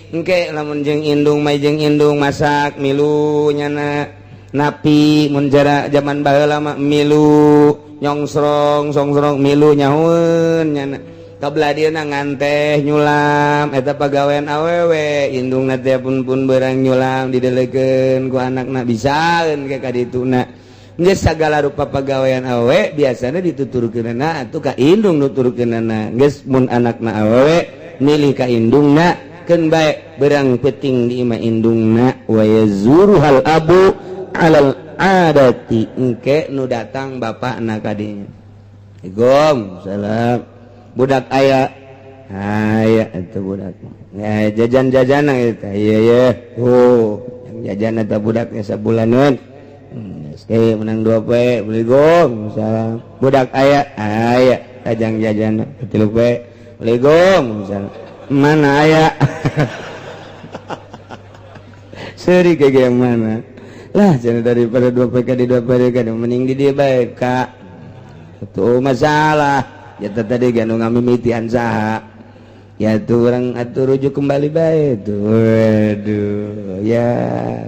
Engke lamun jeung indung mah, jeung indung masak milu nyana, napi mun jara zaman baheula mah milu nyongsrong songsrong, milu nyahueun nyana kabelah dieuna nganteh nyulam. Eta pagawean awewe. Indungna teh pun berang nyulam didelekeun ku anakna, bisaeun ke ka dituna. Geus sagala rupa pagawean awewe biasana dituturkeunana atuh ka indung nuturkeunana. Geus, mun anakna awewe milih ka indungna, keun bae berang peuting di imah indungna. Wa yazuruhal abu alal adati, engke nu datang bapakna kadinya. Assalamualaikum, salam, budak aya? Aya. Itu budak ya jajan-jajan itu? Iya iya. Oh, yang jajan eta budaknya sabulanan. Oke, menang dua poe. Assalamualaikum, salam, budak aya? Aya. Tajang jajan tilu poe. Assalamualaikum, salam, mana aya? Seri kayak mana lah jangan daripada dua PK di dua PK, mending di dia baik kak. Itu masalah ya tadi kan ngamimitian saha ya tuh orang atuh rujuk kembali baik tuh. Waduh ya,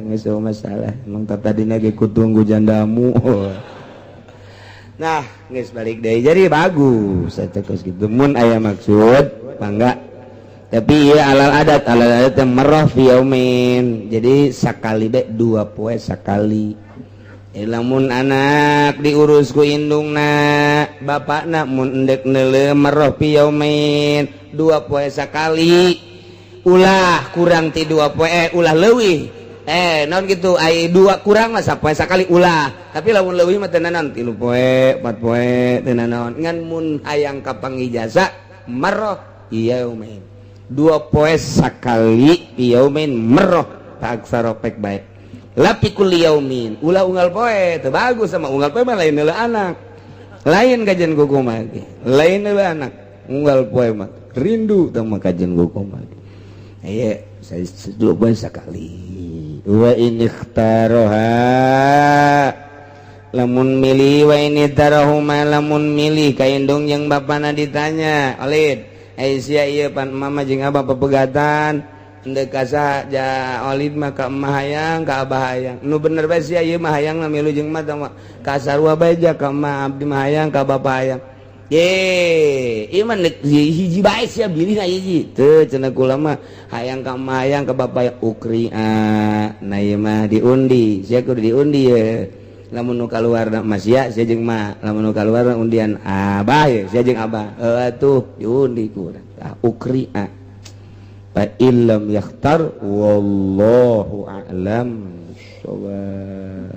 nggak masalah emang tadi lagi tunggu jandamu. Nah, geus balik deh, jadi bagus saya terus gitu mun aya maksud bangga. Tapi ya alal adat, alal adat yang marrah fi yaumin, jadi sakali be, dua poe sakali. Lamun anak diurus ku indungna, bapakna mun endek neuleuh marrah fi yaumin, dua poe sakali, ulah kurang ti dua poe, ulah leuwih, naon gitu, ai dua kurang mah sapoe sakali ulah. Tapi lamun leuwih mah teu naon, tilu poe, empat poe teu naon. Ngan mun hayang kapanggih jasa, marrah yaumin, dua poe sakali, yaumin marrah fa aksaro, pek bae la fi kulli yaumin, ulah unggal poe. Teu bagus sama unggal poe mah, lain neuleuh anak, lain kajian kuku mah, lain neuleuh anak unggal poe mah, rindu tah mah kajian kuku mah. Iya, saya dua poe sakali. Wa in ikhtaroha, lamun milih, wa in ikhtarahuma, lamun milih ka indung jeung bapana. Ditanya olid. Aisyah, iya pan mama jeung abah pepegatan endek ka saha ja? Olid mah ka emak hayang, ka abah hayang. Nu bener bae sia ieu mah, hayang milu jeung emak mah ka sarua bae ja, ka emak abdi mah hayang, ka bapa hayang. Ye, ieu mah hiji bae sia bilihna hiji. Teu cenah, kula mah hayang ka emak, hayang ka bapa hayang. Ukria. Nah, ieu mah diundi. Sia kudu diundi ye. Lamun nu kaluar mas ya sia jeung mak, lamun nu kaluar undian abah ya sia jeung abah. Heuh atuh diundi ku urang. Tah, ukria fa illam yakhtar, wallahu a'lam shawab.